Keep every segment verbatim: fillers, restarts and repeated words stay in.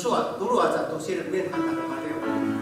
Miso a tolo aca to sirek min han ta kamaliw. Amin.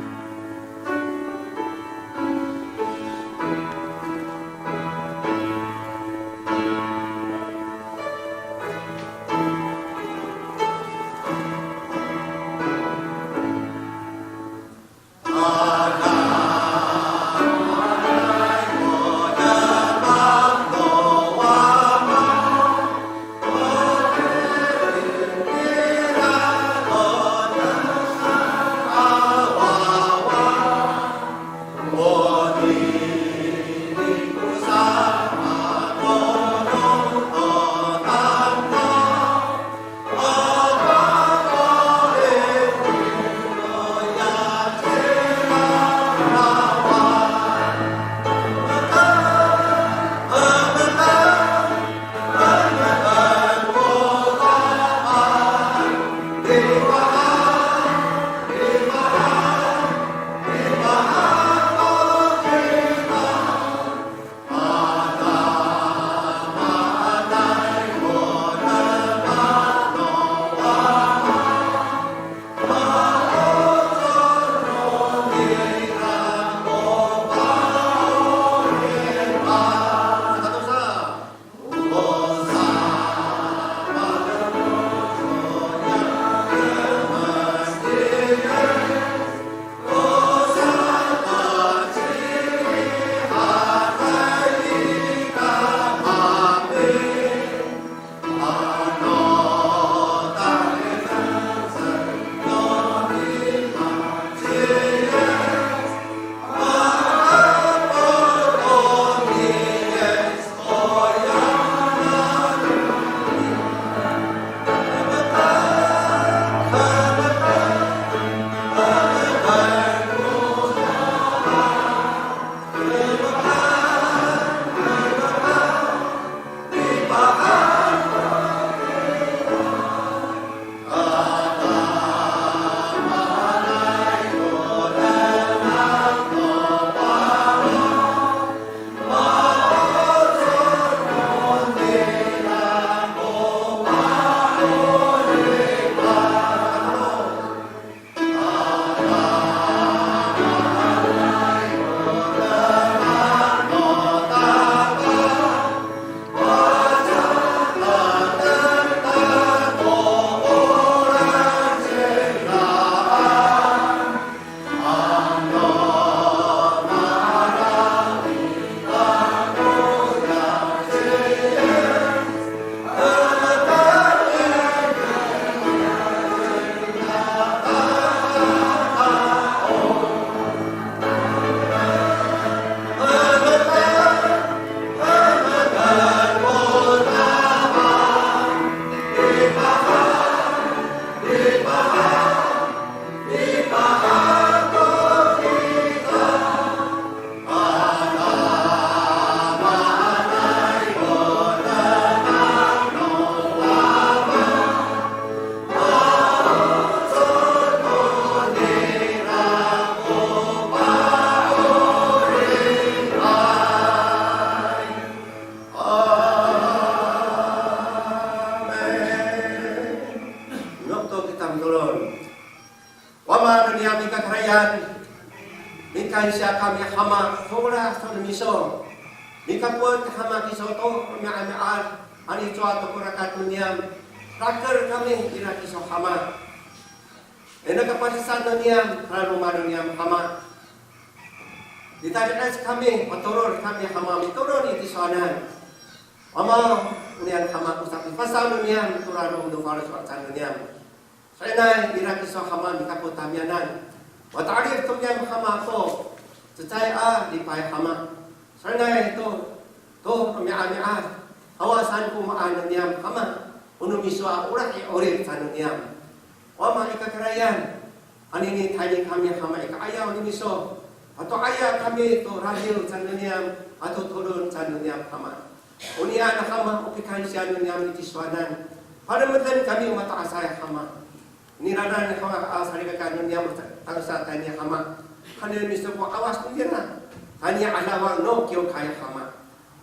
Nokto kita mitolon. Wama no niyam i kakarayan, mikansiya kami Hama, to olah to no miso. Mikapot Hama kiso to romi'ami'ad, ano icowa to ko rakat no niyam, raker kami ira kiso Hama. Ina kapadisan no niyam, raroma no niyam Hama. Mitadi'ec kami, matorod kami Hama, mitolon i tisowanan. Wama, o niyam Hama, o sapifasaw no niyam to rarom no faloco' saan no niyam. So'elinay, ira kiso Hama mikapot tamiyanan. Mata'elif to niyam Hama ko cecay a lipay Hama. So'elinay to, to romi'ami'ad. Awa saan ko maan no niyam Hama. O no miso a olah i 'orip saan no niyam. Wama i kakarayan. Anini tayni kami Hama i ka'ayaw no miso. Ato 'aya kami to radiw saan no niyam. Ato tolon saan no niyam Hama. Onian Hama, o pikansiya no niyam i tisowanan. Palemeden kami o mato'asay Hama. Niranan Hama a salikaka no niyam tangasa tayni Hama. Kaniyan miso ko 'awas no nira. Tayni 'adawang no kiwkay Hama.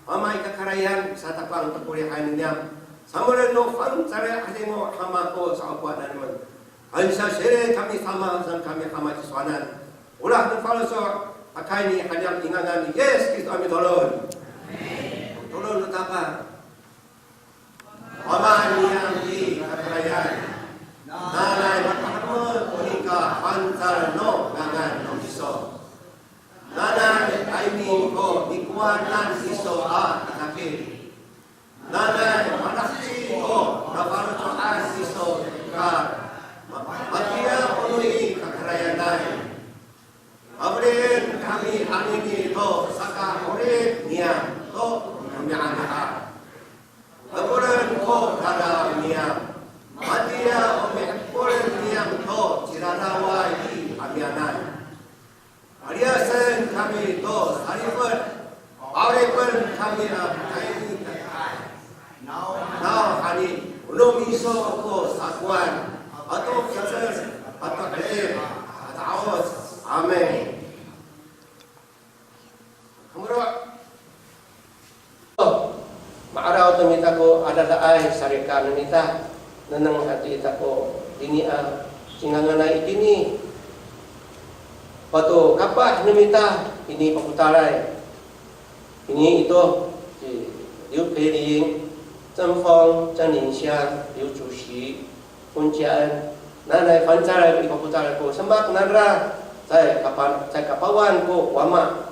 Wama i kakarayan, satapang to ko lihay no niyam. Samolen no fangcalay 'adingo Hama ko sa'opo nanemen. Kansiya siri kami Sama, saan kami Ama ci Sowanan. Olah no faloco', pakayni haniyam i ngangan ni Yis Kristo a mitolon. Mitolon no Tapang. Wama niyam i kakarayan. Nanay mapahemek ko nika fangcal no ngangan no miso. Nanay tayni ko nikowanan iso a kitakit. Nanay madahci ko nafaloco'an iso ka ma-, matiya o no i kakarayanay. Pafelien kami anini to saka'orip niyam to romi'ami'ad. Tefolen ko dadal niyam. Matiya o mi'efolen niyam to ciraraway i tamiyanan. Paliyasen kami to salifet, pa'oripen kami a tayni i kakarayan. Nawhani, o no miso ko sakowan, ato kiyaces, ato 'elif, ato 'aoc. Amin. Kamaro'. Ma'araw to mita ko adadaay, sarika no mita, nengneng hati ita ko tini a cinganganay itini. Pato kapah no mita ini papotalay. Ini ito, ci Liu Peiling, Zheng Feng, Zhang Lingxiang, Liu Cusi, Pungkian, nanay fangcal i papotal ko semak nangra, caay kapa-, caay kapawan ko wama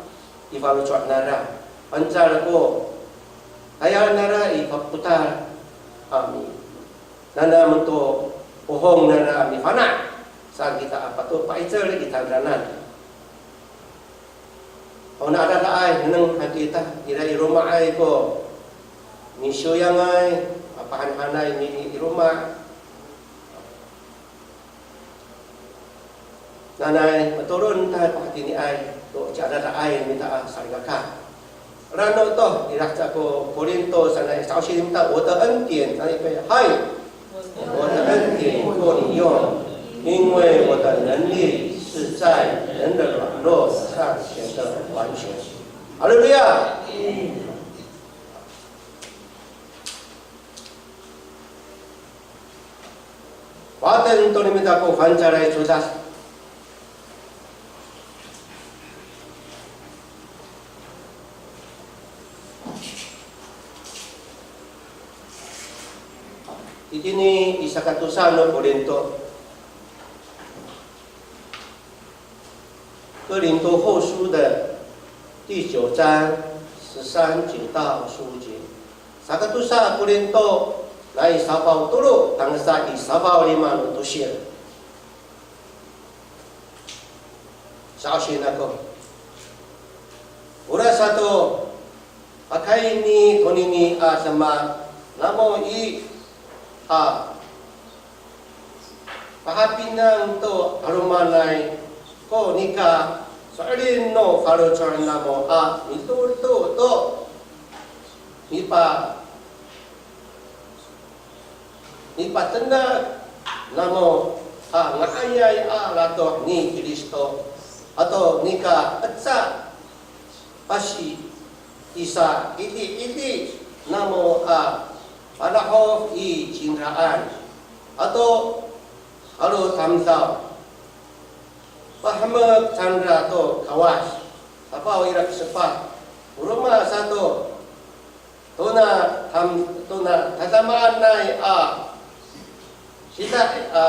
i faloco' nangra. Fangcal ko tayal nangra i papotal a mi-, nanam to pohong nangra a mifana', saan kita a pato pa'icel i cangraan. O no adadaay, nengneng han kita, ira i loma'ay ko misiyoyangay, a pahanhanay mi-, i loma'. Nanay, matolon ta pahatiniay, to ci adadaay, mita a salikaka. Rano to, ira haca ko Korinto sanay, sa'osi mita, 我的恩典, sanay, hay. 我的恩典够你用，因为我的能力是在人的软弱上显得完全。哈利路亚！Paten to no mita ko fangcalay codad. Itini i sakatosa no Korinto, 哥林多后书的第九章十三节到十五节。Sakatosa Korinto, nai safaw tolo tangasa i safaw lima no tosil. Sa'osi ako. Ora sato, pakayni tonini a demak namo i, a pahapinang to 'alomanay ko nika so'elin no faloco' namo a mitoto to mipa mipatenak namo a nga'ayay a ratoh ni Kristo, ato nika eca pasi isa 'iti'iti namo a padahof i cingraan, ato 'alo tamdaw pahemek cangra to Kawas. Safaw ira ko sepat, o roma sato, tona tam-, tona tadamaanay a sida, a,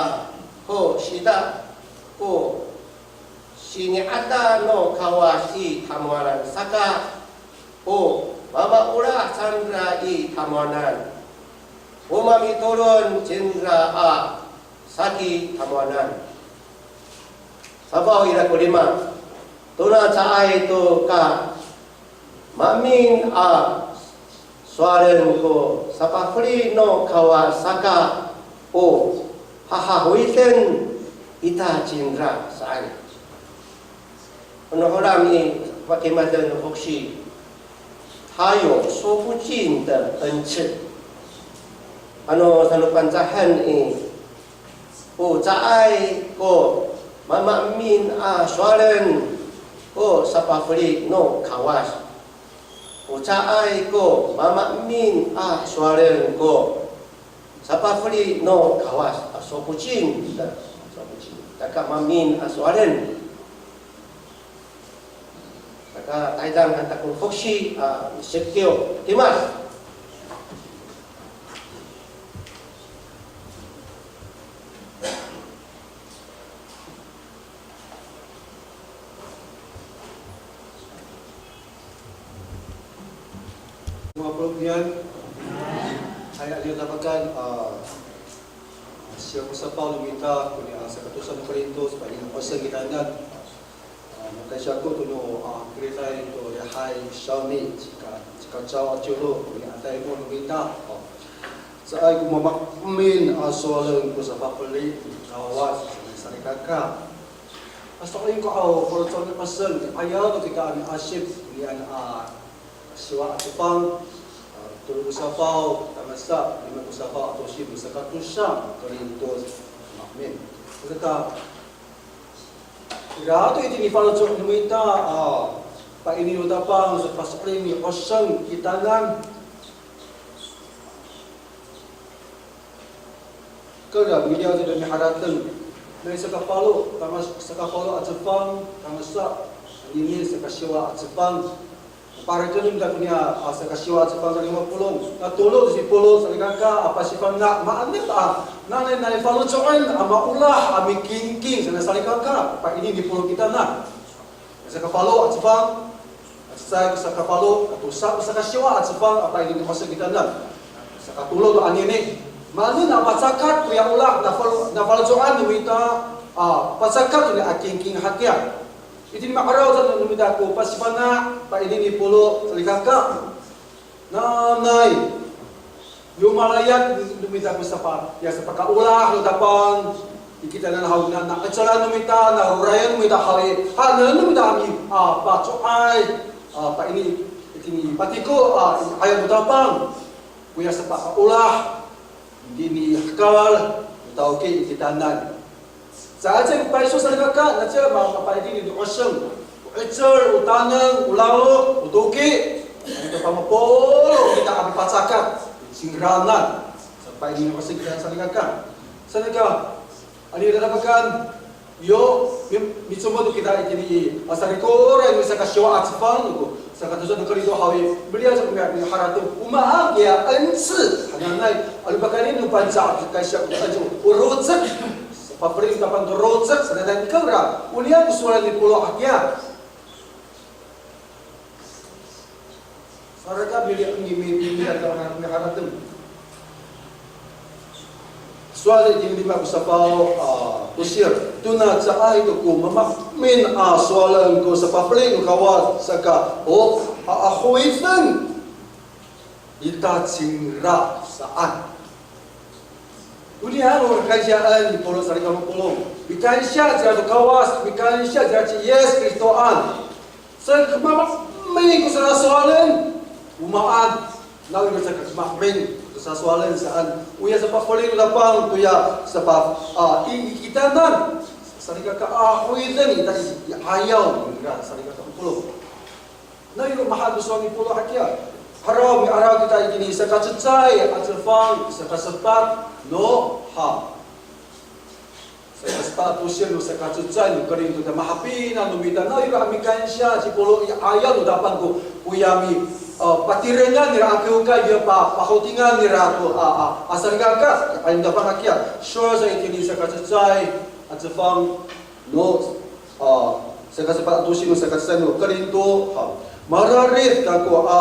ko sida ko sini'ada no Kawas i tamowanan saka, o mamaolah cangra i tamowanan, o mamitolon cingra a saki tamowanan. Safaw ira ko lima, tona caay to ka maemin a sowalen ko sapafeli no Kawas saka o hahahowiden ita cingra saan. Ano Holam i, pakimad no foksi, 他有说不尽的恩赐. Ano tano Pangcahen i, o caay ko mamaemin a sowalen ko sapafeli no Kawas. O caay ko mamaemin a sowalen ko sapafeli no Kawas, a, 说不尽的. Kamamin a sowalen. Saka taydang han ta ko foksi a sikyo timas. Mga pulong niyan, hay, ano tapakan, a, siya ko sapaw no mita, koni a sakatosa no Korinto, sapaini no koseng kitanan. A, makaysiya ko to no, a, kiritay to lihay sawni, cika, cika caw a colo, koni a taymo no mita. O. Caay ko mamakmin a sowalen ko sapafeli no Kawas, salikaka. A, sowal ko aw, ko caw ni koseng, ayaw to kita a miasip, koni a, a, siwa a cefang, a, tolo ko safaw tangasa lima ko safaw a tosil no sakatosa Korinto. Amin. Saka, ira to itini faloco' no mita, a, paini no Tapang, sapaso'elin ni koseng kitanan. Kora miliyaw to miharateng. Nai sakafalo, tangasa sakafalo a cefang, tangasa, anini sakasiwa a cefang. Paherekenen ta koniya, a, sakasiwa a cefang sa lima polo'. Na tolo to sipolo', salikaka, a, pasifana', maanen, a, nanay, nanay faloco'en, a, maolah, a, mikingking, sa salikaka, paini ni polo' kitanan. Sakafalo a cefang, a cecay ko sakafalo, katosa ko sakasiwa a cefang, a, paini ni koseng kitanan. Sakatolo to anini. Maanen a pacakat koya olah, na falo, na faloco'an no mita, a, pacakat koya a kingking hatiya. Itini ma'araw sa no mita ko pasifana', paini ni polo', salikaka. Nanay, yo malayad no mita ko sapa, ya sapakaolah no Tapang, i kitanan haw na, na 'ecalan no mita, na rorayan no mita haw i, haenen no mita a mi, a, paco'ay, a, paini, itini patiko, a, i 'ayaw no Tapang, koya sapakaolah, itini hekal, no tawki i kitanan. Caay ko payso salikaka, na caay ma, mapaini to koseng. O 'ecel, o taneng, o lalo', o toki. Ano to pamapolo kita a mipacakat, cingraan. Sa paini to koseng kita salikaka. Salikaka, ano ira tapakan, yo, mi, micomod kita itini i, a, sarikoray no sakasiwa a cefang ko. Sakatosa no Korinto haw i, miliyaw sa ko miharateng, o maan kiya 恩赐 hananay, ano pakayni no Pangcah a kaysiya ko 恩赐, o rocek, sapafeli no Tapang to rocek, sanay kora, oniyan ko sowal ni polo' hakiya. Saraka mili, mi, mi, miliyaw sa ko miharateng. Sowal itini lima ko safaw, a, tosir. Tona caay to ko mamakmin a sowalen ko sapafeli no Kawas saka, o, a, a, ahoyden ita cingra saan. Oniyan o kakansiyaan ni Polo, salikaka no Polo. Mikansiya cira to Kawas, mikansiya cira ci Yis Kristoan. Sa kamamakmin ko sasowalen, o maan, nawiro sa kamamakmin ko sasowalen saan, oya sapafeli no Tapang, toya sapa, a, i, i kitanan. Salikaka, a, ahoyden ita i, i 'ayaw, nira, salikaka no Polo. Nawiro mahaen ko sowal ni Polo hakiya. Haraw, mi'araw kita itini sakacecay a cefang, sakasepat no, ha. Sakasepat a tosir no sakacecay no Korinto, ta mahapinang no mita, nawiro a mikansiya ci Polo i 'ayaw no Tapang ko, koya mi, a, patirengan nira a kiwkay, ya pa, pahotingan nira to, a, a, a salikaka, 'ayaw no Tapang hakiya. Sowal sa itini sakacecay a cefang no, a, sakasepat a tosir no sakacecay no Korinto, ha. Mararid kako a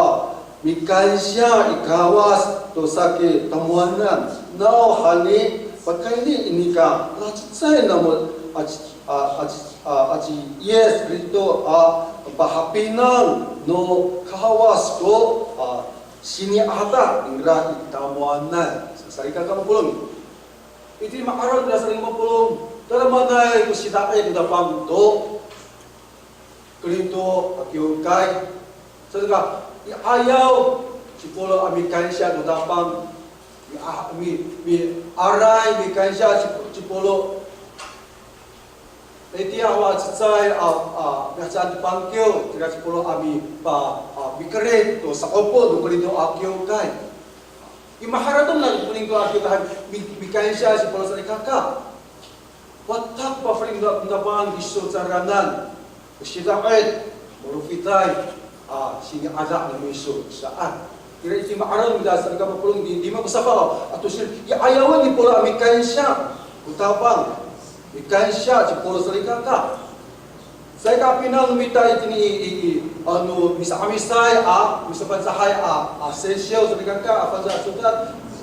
mikansiya i Kawas to saki tamowanan. Nawhani pakayni i nika lacecay namo aci, a, aci, a, aci Yis Kristo a pahapinang no Kawas ko, a, sini'ada nira i tamowanan. Salikaka no Polo. Itini ma'araw nira, salikaka no Polo, tadamaanay ko sida'it no Tapang to Korinto a kiwkay. Saka, i 'ayaw ci Polo a mikansiya to Tapang, mi, a, mi, miaray, mikansiya ci, ci Polo. Itiya ho a cecay, a, a, mihecaan to pangkiw, tira ci Polo a mi, pa, a, mikerid to sa'opo no Korinto a kiwkay. I maharateng no Korinto a kiwkay, mi, mikansiya ci Polo, salikaka. Wata ko pafeli no Tapang iso cangraanan, sida'it, malofitay, a, sini'ada no miso saan. Ira itini ma'araw no mita salikaka mapolong, i, i lima ko safaw ato sini, i 'ayawan ni Polo a mikansiya ko Tapang, mikansiya ci Polo salikaka. Caay ka pinang no mita itini i, i, i, ano, misa'amisay a, misaPancahay a, a, sesyo salikaka, a, fangcal a codad.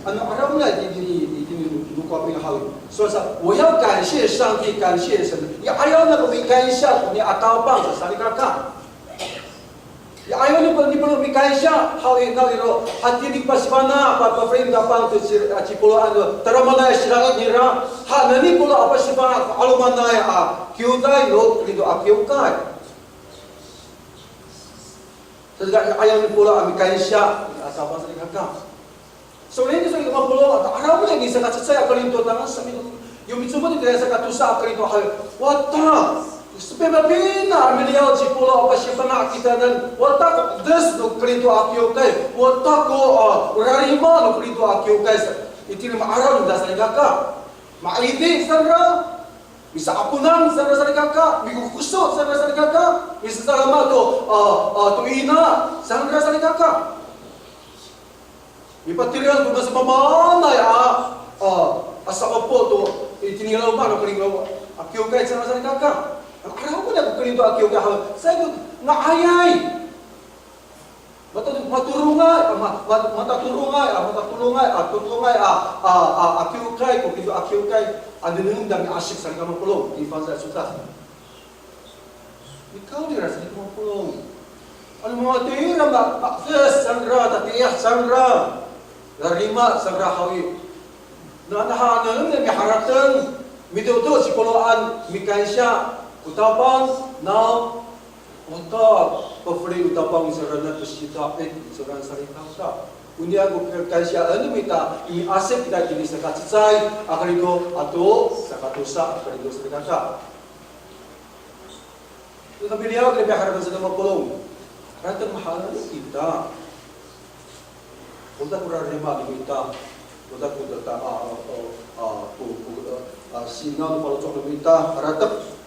Ano, 'arawna itini, itini no Kowaping haw i. Sowal sa, 我要感谢上帝，感谢神. I 'ayaw nako mikansiya ko niyam a Tapang salikaka. I 'ayaw niko, ni Polo mikansiya haw i, nawiro, hatini ko pasifana', pa, pafeli no Tapang to ci, a, ci Polo ano, tadamaanay a sida'it nira, ha, nani Polo a pasifana' ko 'alomanay a kiwkay no Korinto a kiwkay. Saka i 'ayaw ni Polo a mikansiya, a, Tapang salikaka. So'elin to salikaka mapolong, a, 'arawna ni saka cecay a Korinto, tangasa mi, yo micomod itira saka tosa a Korinto haw i. Wata, sapinapina a miliyaw ci Polo a pasifana' kitanan, wata ko edes no Korinto a kiwkay, wata ko, a, rarima no Korinto a kiwkay sa. Itini ma'araw no mita salikaka. Ma'idi sanra, misa'aponan sanra salikaka, mikokoso sanra salikaka, misasalamal to, a, a, to ina sanra salikaka. Mipatelian ko masamaamaanay a, a, a sa'opo to itini i loma' no Korinto a kiwkay sanra salikaka. Ano, 'arawna ko Korinto a kiwkay haw i, caay ko nga'ayay. Mata, matorongay, a, ma, ma, matatolongay, a, matatolongay, a, totolongay, a, a, a, a kiwkay, ko Korinto a kiwkay, a nengneng ta miasip salikaka mapolong, i fangcal a codad. Nikawrira salikaka mapolong. Ano mamatira ma, ma'edes sanra, tatiih sanra, rarima sanra haw i. Na, nahaenen miharateng, mitoto ci Poloan, mikansiya ko Tapang, na, wata pafeli no Tapang i cangraanan to sida'it i cangraan salikaka. Oniyan ko kansiyaan no mita, miasip kita itini saka cecay a Korinto ato saka tosa a Korinto salikaka. Kamiliyaw kami harateng salikaka mapolong. Harateng mahaen kita. Wata ko rarima no mita. Wata ko tata, a, a, a, ko, ko, a, a, sinaw no faloco' no mita. Harateng.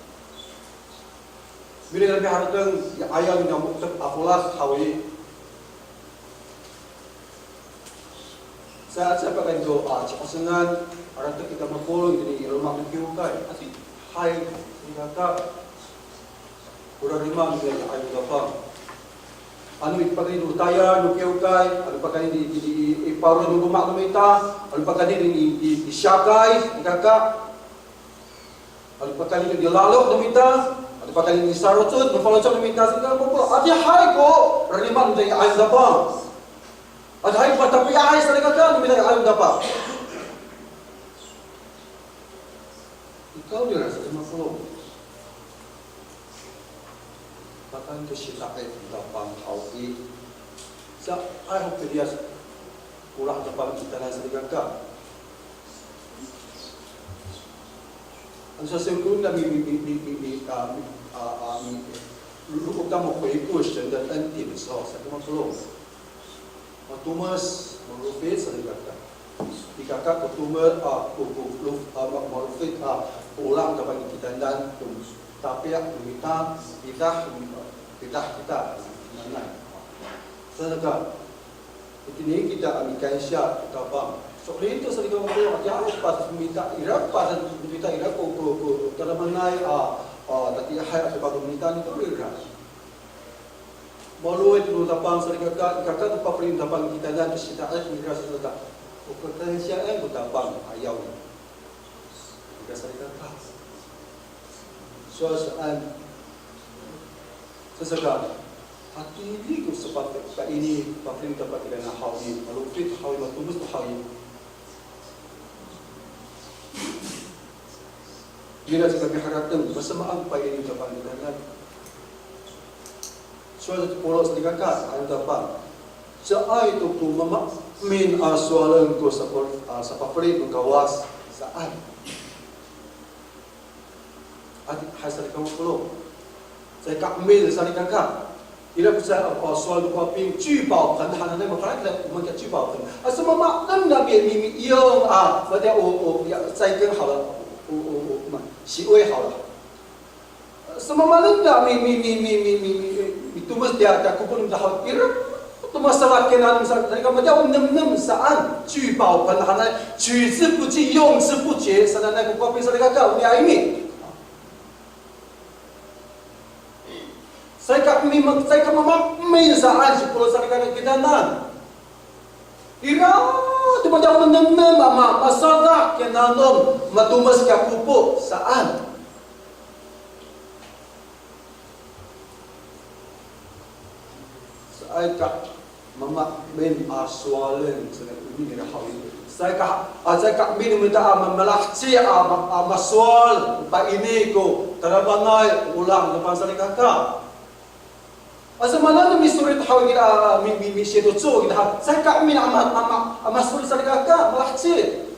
Miliyaw kami harateng, ya, 'ayaw no mita a folad haw i. Sa, sa pakayni to, a, ci'osengan, harateng kita mapolong itini i loma' no kiwkay. Adihay, salikaka, ko rarima no mita i 'ayaw no Tapang. Ano i pakayni to tayal no kiwkay, ano pakayni i, i, i, i paro no loma' no mita, ano pakayni i, i, i siyakay, salikaka. Ano pakayni i lalok no mita, ano pakayni i sarocod no faloco' no mita, salikaka mapolong. Adihay ko rarima no mita i 'ayaw no Tapang. Adihay ko patapiyaay salikaka no mita i 'ayaw no Tapang. Nikawrira salikaka mapolong. Pakayni to sida'it no Tapang haw i. Caay ho piliyas ko olah no Tapang kitanan salikaka. Ano sasengko na mi, mi, mi, mi, mi, mi, a, mi, a, a, mi, 如果 kamo 回顾神的恩典的时候, salikaka mapolong. Matomes, malofit salikaka. Ikaka ko tomes, a, ko, ko, lof-, a, ma-, malofit, a, olah no Tapang i kitanan, to tapiya no mita, pidah, pidah kita, nanay. Saka, itini kita a mikansiya ko Tapang. So'elin to salikaka mapolong, ya, pas mita, ira pas mita, ira ko, ko, ko, tadamaanay, a, a, tatiihay a so'elin mita, nikawrira. Malowid no Tapang salikaka, ikaka ko pafeli no Tapang kitanan, to sida'it nira salikaka. O kakansiyaan ko Tapang, ayaw. Nika salikaka. Sowal saan. Sasaka, hatini ko sapafeli, paini, pafeli no Tapang kitanan haw i, malofit haw i, matomes haw i. Ira sa kami harateng, masamaan ko paini no Tapang kitanan. Sowal sa ci Polo salikaka, 'ayaw no Tapang. Caay to ko mamaamin a sowalen ko sapa-, a, sapafeli no Kawas saan. Adihay salikaka mapolong. Caay ka 'amil salikaka. Ira ko sa, a, sowal no Kowaping, 聚宝盆 hananay, mafana' kira ko mangki 聚宝盆. A, sa mamaamin a mi, mi, miiyong, a, matiya o, o, ya, caay ka halo, o, o, o, ma. 洗胃好了。Samamaanen ta mi, mi, mi, mi, mi, mi, mi, mitomes tiya, tiya kopo no mita haw, ira to masadak kinanom sa, salikaka matiya o nemnem saan, 聚宝盆 hananay, 取之不尽，用之不竭 sananay ko kaping salikaka, o niya ini. Caay ka mi, caay ka mama'emin saan ci Pawlo salikaka kitanan. Ira to matiya o nemnem a ma, masadak kinanom, matomes kiya kopo saan. Caay ka mama'emin a sowalen, caay ka emin ira haw i. Caay ka, a, caay ka emin no mita a ma, malaheci a, ma, a masowal, paini ko tadamaanay, olah no dapang salikaka. A, samaanen no misolit haw i, a, mi, mi, mi, sitoco kita haw. Caay ka emin a ma, a ma, a masowal salikaka, malaheci.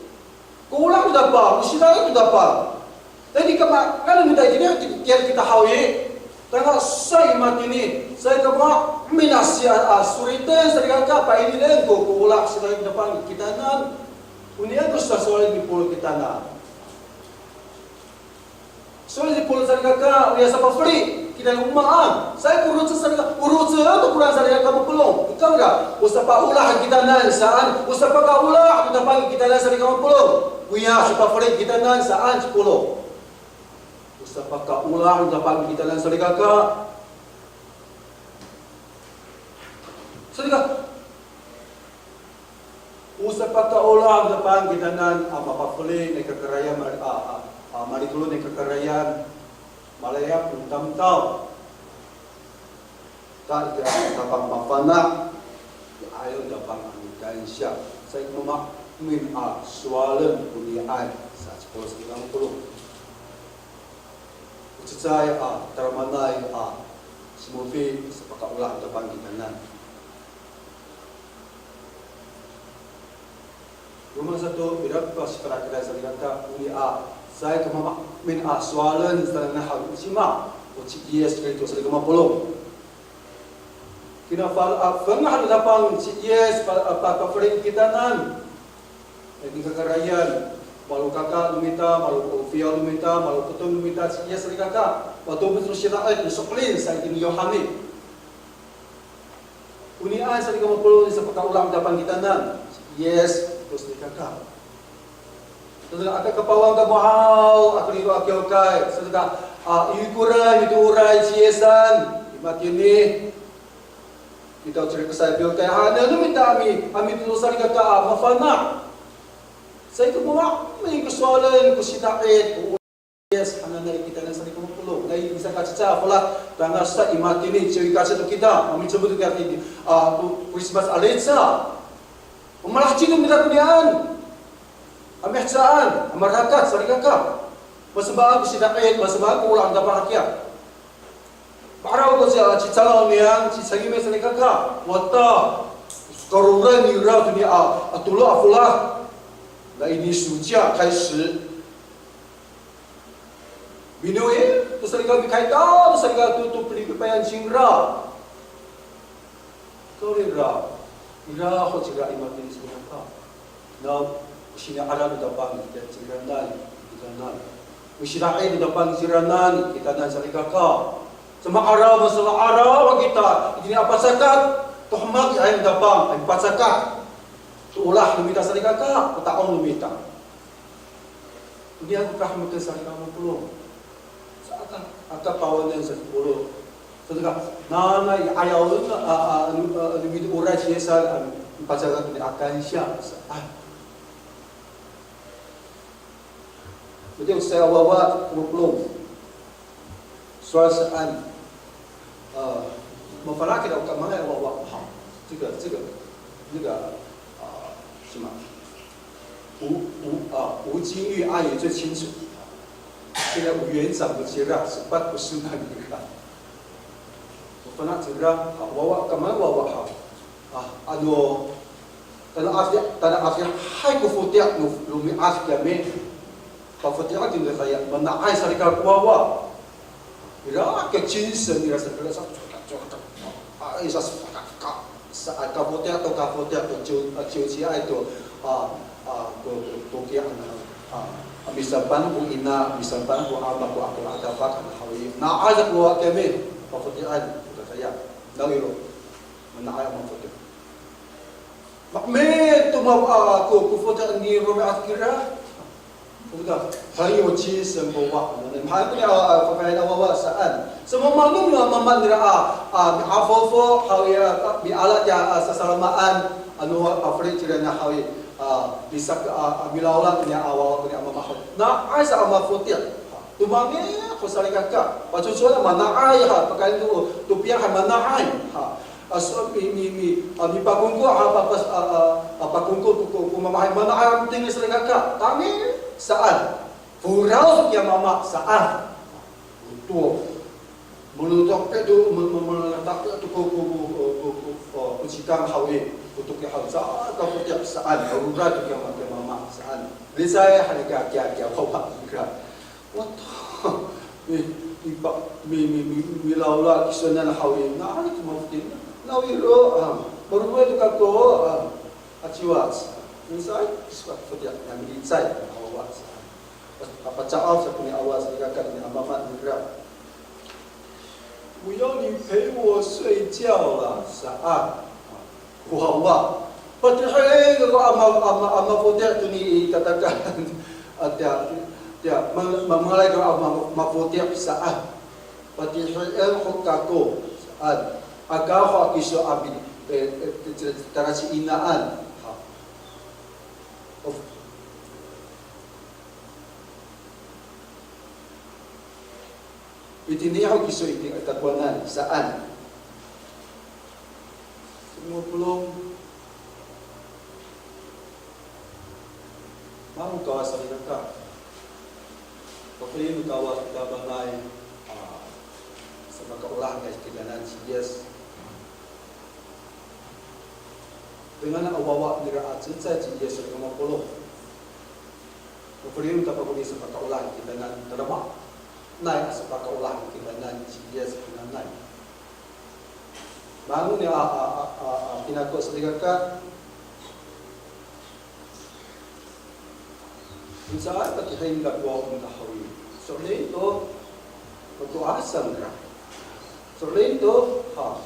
Ko olah to dapang, ko sida'it to dapang. Tayni kama, kano mita itini, tiya kita haw i. Tangasa i matini, caay ka mama'emin a si, a, a, soliten salikaka, painien ko, ko olah sida'it to dapang kitanan. Oniyan ko sasowalen ni Pawlo kitanan. Sowal ni Pawlo salikaka, oya sapafeli kitanan o maan. Caay ko rocen salikaka, o rocen to koraan salikaka mapolong. Ika ira, o sapaolah kitanan saan, o sapakaolah to dapang kitanan salikaka mapolong. Oya sapafeli kitanan saan ci Pawlo. O sapakaolah to dapang kitanan salikaka. Salikaka. O sapakaolah to dapang kitanan a mapafeli nai kakarayan, mal, a, a, a, malitolon nai kakarayan, malayap no tamdaw. Ta ira ko dapang mafana', i ayaw dapang a mikansiya. Caay ka mama'emin a sowalen koniyaay, sa ci Pawlo salikaka mapolong. O cecay a tadamaanay a simofi sapakaolah to dapang kitanan. Roma sato, ira ko pasifana' kitanan salikaka, oniya, caay ka mama'emin a sowalen sananay haw i, o cima, o ci Yis Kristo salikaka mapolong. Kina fal, a, fangah no dapang ci Yis, pa, a, pa, pafelien kitanan. E, nai kakarayan, malokaka no mita, malo, o, fiyaw no mita, maloketon no mita ci Yis salikaka. Matomes no sida'it, miso'elin, saan itini Yohani. Oniyan salikaka mapolong, sapakaolah no dapang kitanan, ci Yis Kristo salikaka. Saka aka kapawan kamo haw, aka riro a kiwkay, saka, a, i ikoray, mitooray ci Yisan i matini. Kita o cirekesay a kiwkay, haenen no mita a mi, a mitooray salikaka a mafana'. Caay ka mama'emin ko sowalen ko sida'it, ko Yis hananay kitanan salikaka mapolong. Nai, misakacecay a folad, tangasa i matini, ciwkacecay to kita, a micomod to kita tini, a, to Christmas a lica. O malaheci no mita koniyan a mihecaan, a marakat salikaka. Masamaan ko sida'it, masamaan ko olah no dapang hakiya. Ma'araw ko ci, ci Calaw niyam, ci Sayome salikaka. Wata, karoray nira to niya a, a tolo a folad. Na ini 暑假开始. Minoye to salikaka, mikayta to salikaka to, to pilipipayan cingra. Kawrira, ira ho cira i matini salikaka. Na, o sini'ada no dapang kitanan, kitanan. O sida'it no dapang kitanan, kitanan salikaka. Sama'araw, masama'araw kita, itini a pacakat, to hemek i, ay no dapang, ay pacakat. To olah no mita salikaka, to ta'ong no mita. Oniyan ko kahemek salikaka mapolong. Sa aka, aka pawanen sa polong. Sa aka, nanay i ayaw no, a, a, ano, a, ano mitooray ci Yisan, a, pacakat ni a kansiya, sa, a. Matiya o cecay a wawa ko mapolong. Sowal saan, a, mafana' kita o kamangay a wawa. 这个，这个，那个，啊，什么？吴，吴，啊，吴金玉阿姨最清楚。现在吴园长的接任是办不是那个。Mafana' cira, a, wawa, kamangay a wawa haw. A, ano, tana afi', tana afihay ko foti'an no, no romi'ad kiyami. Pafoti'an kiyami, mana'ay salikaka ko wawa. Ira ko 精神, ira sa, ira sa, a, ira sa, sa, a, kafoti'an to, kafoti'an to, ciw, a, ciwciwcay to, a, a, ko, ko, ko kiya, a, A, misapan ko ina, misapan ko ama ko ako a dafak, a haw i, na'ay sa ko wawa kiyami, mafoti'an, ko kakaya, nawiro, mana'ay a mafoti'an. Ma'emil to ma, a, ko, ko foti'an ni romi'ad kira. Koda, 很有精神 ko wawa. Mahaen ko ni a, a, fafahiyan a wawa saan. Sa mamangong a mama nira a, a, mi'afofo, haw i, a, miala tiya, a, sasalamaan, ano, a, fali cira na haw i, a, misak, a, a, milawla ni a wawa ni a mama haw. Na'ay sa a mafoti'. Tomangic ko salikaka. Pacocowa mana'ay ha, pakaen to, to piyang ha mana'ay. Ha. A, so, mi, mi, mi, a, mipakongko, a, pa, pa, a, a, a, pakongko ko, ko, ko mamahay mana'ay a mitengil salikaka. Tangic saan. Foraw kiya mama saan. To, molotok to, mo, mo, molotok to ko, ko, ko, ko, ko, ko, ko cikang haw i, ko toki haw i, sa, ka foti'an saan, roray to kiya ma, kiya mama saan. Licay han i kiya, kiya, kiya wawa kira. Wato, mi, mi, pa, mi, mi, mi, milawla kisonan haw i, na'ay to mafoti', nawiro, a, maroray to kako, a, a ciwac. Licay, kiso kako foti'an, milicay, a wawa saan. Pacaay sa ko ni a wawa salikaka ni a mama nira. 我要你陪我睡觉啦 saan. Wawa. Patihii ko a ma, a ma, a mafoti' to ni i tatakalan. A tiya, tiya, ma, mamalay ko a ma, mafoti' saan. Patihii ho kako saan. Aka ho a kiso a mi, e, e, e, tala ci inaan. Ha. Of. Itini ho kiso i takowanan saan. Singopolong. Mamo Kawas salikaka. Pafeli no Kawas kita panay, a, sapakaolah kita kitanan ci Yis. Dengan a wawa nira a cecay ci Yis salikaka mapolong. Mafeli no Tapang ko Yis sapakaolah kitanan, tadamaanay a sapakaolah kitanan ci Yis hananay. Mangoni a, a, a, a, a, pinako salikaka. Misaay patihii ko wawa haw i. So'elin to, mato'asang kira. So'elin to, ha.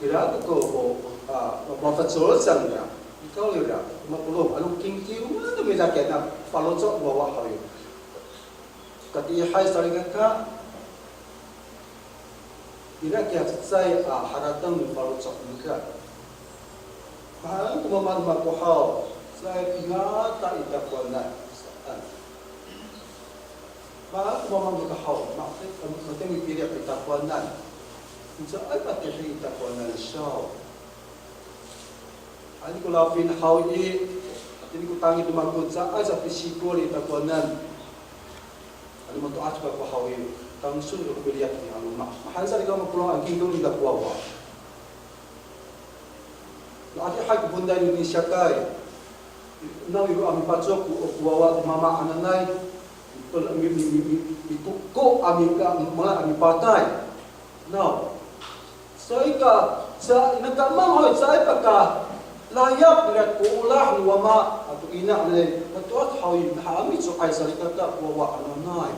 Kira ko, ko, a, mafacol saan kira. Ikaw ira, mapolong, ano kingkiw, ano midake na, faloco' wawa haw i. Katiihay salikaka, ira kiya cecay a harateng no faloco' nira. Mahaen ko mama no mako haw, caay pingata i takowanan saan. Mahaen ko mama no mako haw, ma, matini pili' i takowanan. Caay patihii i takowanan saw. Ani ko lafin haw i, itini ko tangic no mako caay sa pisikol i takowanan. Ano mato'as kako haw i, tangsol ko piliyas ni a loma'. Mahaen salikaka mapolong a kingkiw nira ko wawa. No adihay ko fonday no Inisiyakay. Nawiro a mipacok ko, ko wawa to mama hananay. Mi, mi, mi, mi, mikoko a mi, ka, mala a mipatay. Naw. Saka, sa, nakaemang ho, caay pakalayap nira ko olah no wama ato ina, ne, mato'as haw i, nahamico'ay salikaka ko wawa hananay.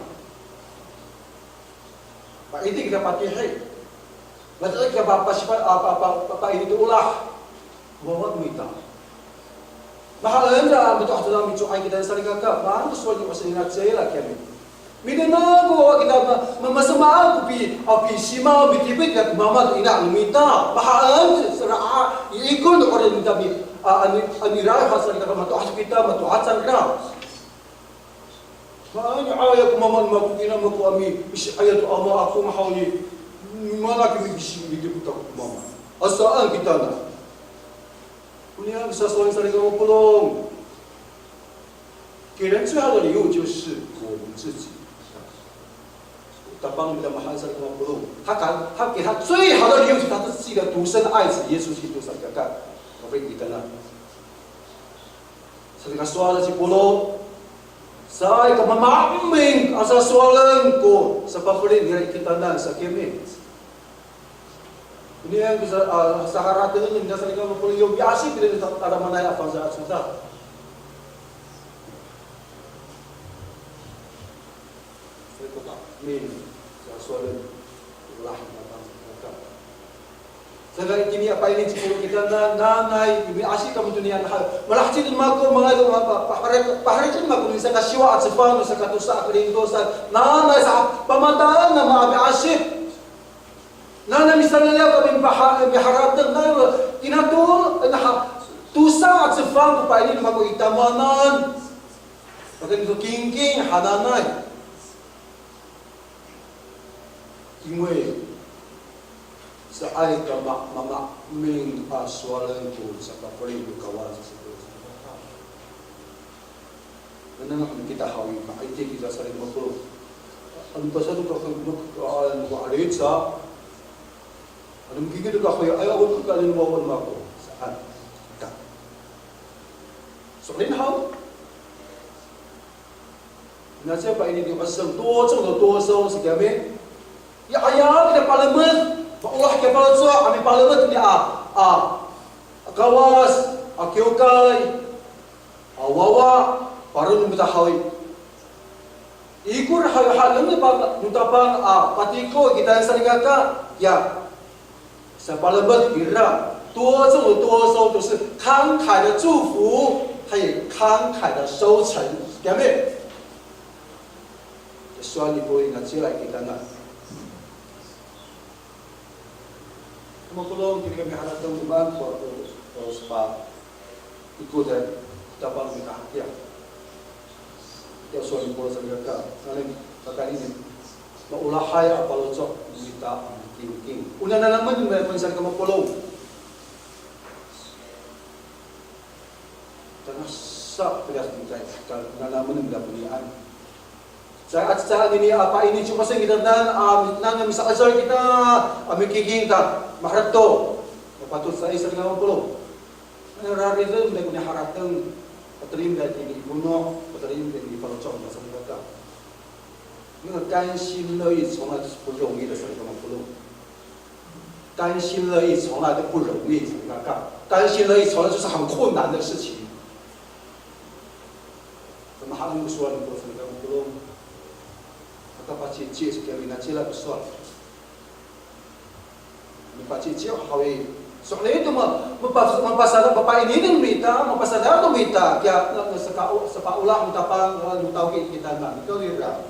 Paini kita patihi. Matihi kita pa, pasipa, a, pa, pa, pa, paini to olah. Wawa no mita. Mahaen a mato'as to mico'ay kita salikaka. Mahaen ko sowal ni Osin ira cila kiyami. Minengneng ko wawa kita ma, ma, masamaan ko pi, a, pisimaw, mitipid kita ko mama to ina no mita. Mahaen, sera, a, ikor no 'orip nita mi, a, ani, ani ira ha salikaka mato'as kita, mato'as cangra. Mahaen, aya ko mama no mako, ina mako a mi, misi'ayat to ama ako haw i, mana kami bisi mitipid to ko mama. Asaan kita na. Onian ko sasowalen salikaka mapolong. 给人最好的礼物就是我们自己。Tapang no mita mahaen salikaka mapolong. 他给，他给他最好的礼物是他自己的独生爱子耶稣基督 salikaka. Kapatid kita na. Salikaka sowal ci Polo. Caay ka mama'eming a sasowalen ko sapafeli nira i kitanan sa kiyami. Onian ko sa, a, saharatengen nira salikaka mapolong yo miasip nira tadamaanay a fangcal a codad. Amin. Sa sowalen, olah no Tapang saka. Saka itini a paini ci Polo kitanan, nanay, mi'asip kamo tonian ha. Malaheci to mako, manga'ay to mako, paherek, paherek to mako, saka siwa a cefang, saka tosa a Korinto sa, nanay sa, pamataan a mi'asip. Nanay misaliyaw kami paha-, miharateng, nanay, kinato, na, tosa a cefang ko paini no mako i tamowanan. Pakayni to kingking hananay. 因为 caay ka ma-, mama'ming a sowalen ko sakafeli no Kawas. Nengneng kita haw i, ma'itini kita salikaka. Ano pasal to ka, ka, ka, ano ka alica. Ano mikiki to ka, ay, ako to ka, ano, wawa mako. Saan? Ka. So'elin haw. Naciya paini to kaseng, 多种的多收 sa kami. Ya, aya kita palemed, maolah kita palemed, so, ami palemed ni a, a, Kawas, a kiwkay, a wawa, paro no mita haw i. Ikor haw i, haw i, no Tapang, no Tapang, a, patiko kita salikaka, ya. Sapalemed ira, 多种的多收都是慷慨的祝福，它也慷慨的收成，了解没？Sowal ni Polo i, nacila kita na. Kamakolong, kini kami harateng ko maan ko, ko, ko sepa. Iko da, Tapang mita hakiya. Ya sowal ni Polo salikaka, nanay, pakayni, maolahay a paloco' mita a kingking. O nananamen no mita salikaka mapolong. Tangasa piliyas mita, nananamen no mita ponian. Sa, a, sa, anini a paini ci Pasing kita nan, a, nan, misa'icel kita, a, mikingking ta, maherek to. Mapatot sa i salikaka mapolong. Ano rariden nira ko niharateng, paterima nira itini i fono, paterima nira itini i faloco' no salikaka. 那个甘心乐意从来就是不容易的 salikaka mapolong. 甘心乐意从来都不容易 salikaka. 甘心乐意从来就是很困难的事情。Kamahaen ko sowal no salikaka mapolong. Aka pacici, sa kami nacila ko sowal. Mipaciciw haw i. So'elin to ma-, mapa-, mapasada, mapainiden mita, mapasada to mita, kiya, na, na, saka-, sapaolah no Tapang, no tawki kitanan, nikawrira.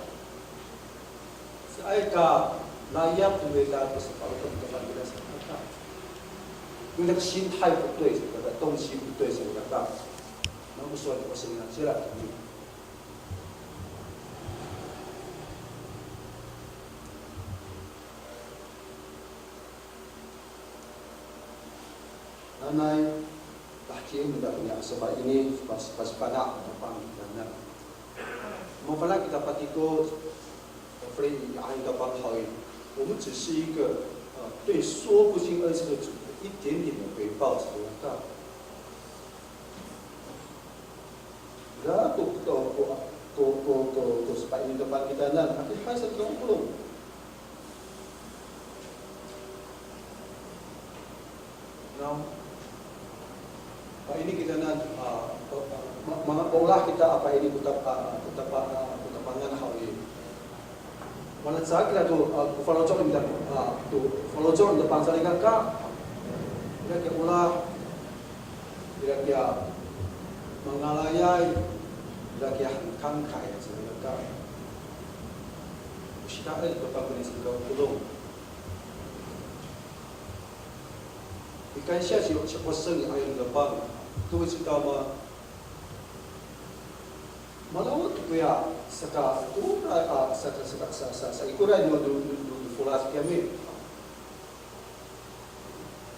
Caay ka layap to mita, to sapaolah to mita, kita sa mita. Mita 心态不对, sa mita, 动机不对, sa mita. Mako sowal ko singna sira. Nanay, lahecien mita ko niya sepa ini, pas, pasifana' no Tapang kitanan. Mafana' kita patiko, kafeli i, ay, Tapang haw i. 我们只是一个，呃，对说不尽恩赐的主一点点的回报，只有到。 Ira ko, ko, ko, ko, ko, ko sepa ini to Tapang kitanan, adihay sa to polong. Now, paini kitanan, a, ma-, ma-, maolah kita a paini ko Tapa-, a, ko Tapa-, a, ko Tapangan haw i. Mana caay kira to, a, ko faloco' no mita, a, to faloco' no Tapang salikaka. Ira kiya olah, ira kiya mangalayay, ira kiya 很慷慨 salikaka. O sita'en to Tapang ko nisalikaka polong. Mikansiya ci, ci Pasing i, ay, no Tapang. 各位知道吗？ Malawet koya saka, koray, a, saka, saka, sa, sa, sa, ikoray no, no, no, no, no folad kiyami.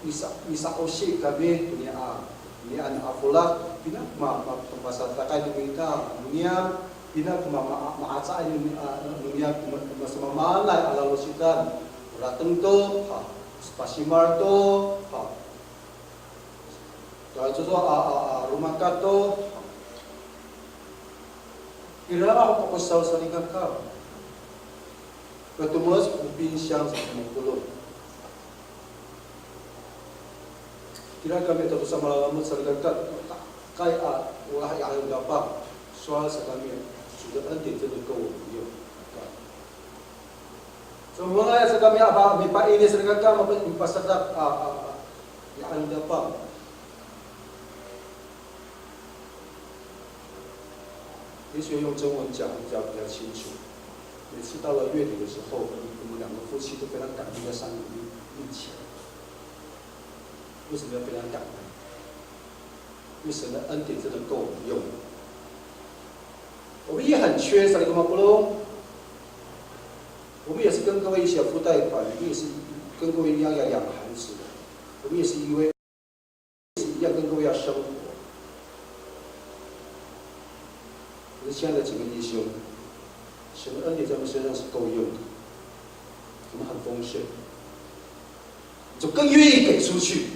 Misa, misa'osi kami to niya, a, niyan a folad, pina ko ma, ma, mapasadakay no mita no niyam, pina ko ma, ma, ma'acaay no, a, no niyam ko ma, masamaamaanay a lalositan. Rateng to, ha, pasimal to, ha. Tora cowa a, a, a, romakat to. Ira ho ko saw salikaka. Katomes ko pinsiyang sa ko mapolong. Kira kami to sa malalamot salikaka. Kay a, olah i, ay, no Tapang. Sowal sa kami, 主的恩典真的够我们用。Manga'ay sa kami a mipaini, salikaka, mapa-, mipasadak a, a, a, ya andapang. 也许用中文讲比较，比较清楚。每次到了月底的时候，我们，我们两个夫妻都非常感恩在上帝面前。为什么要非常感恩？因为神的恩典真的够我们用。我们也很缺，salikaka mapolong。我们也是跟各位一起要付贷款，我们也是跟各位一样要养孩子，我们也是因为 一样跟各位要生活。可是，亲爱的姐妹弟兄，神的恩典在我们身上是够用的，我们很丰盛，就更愿意给出去。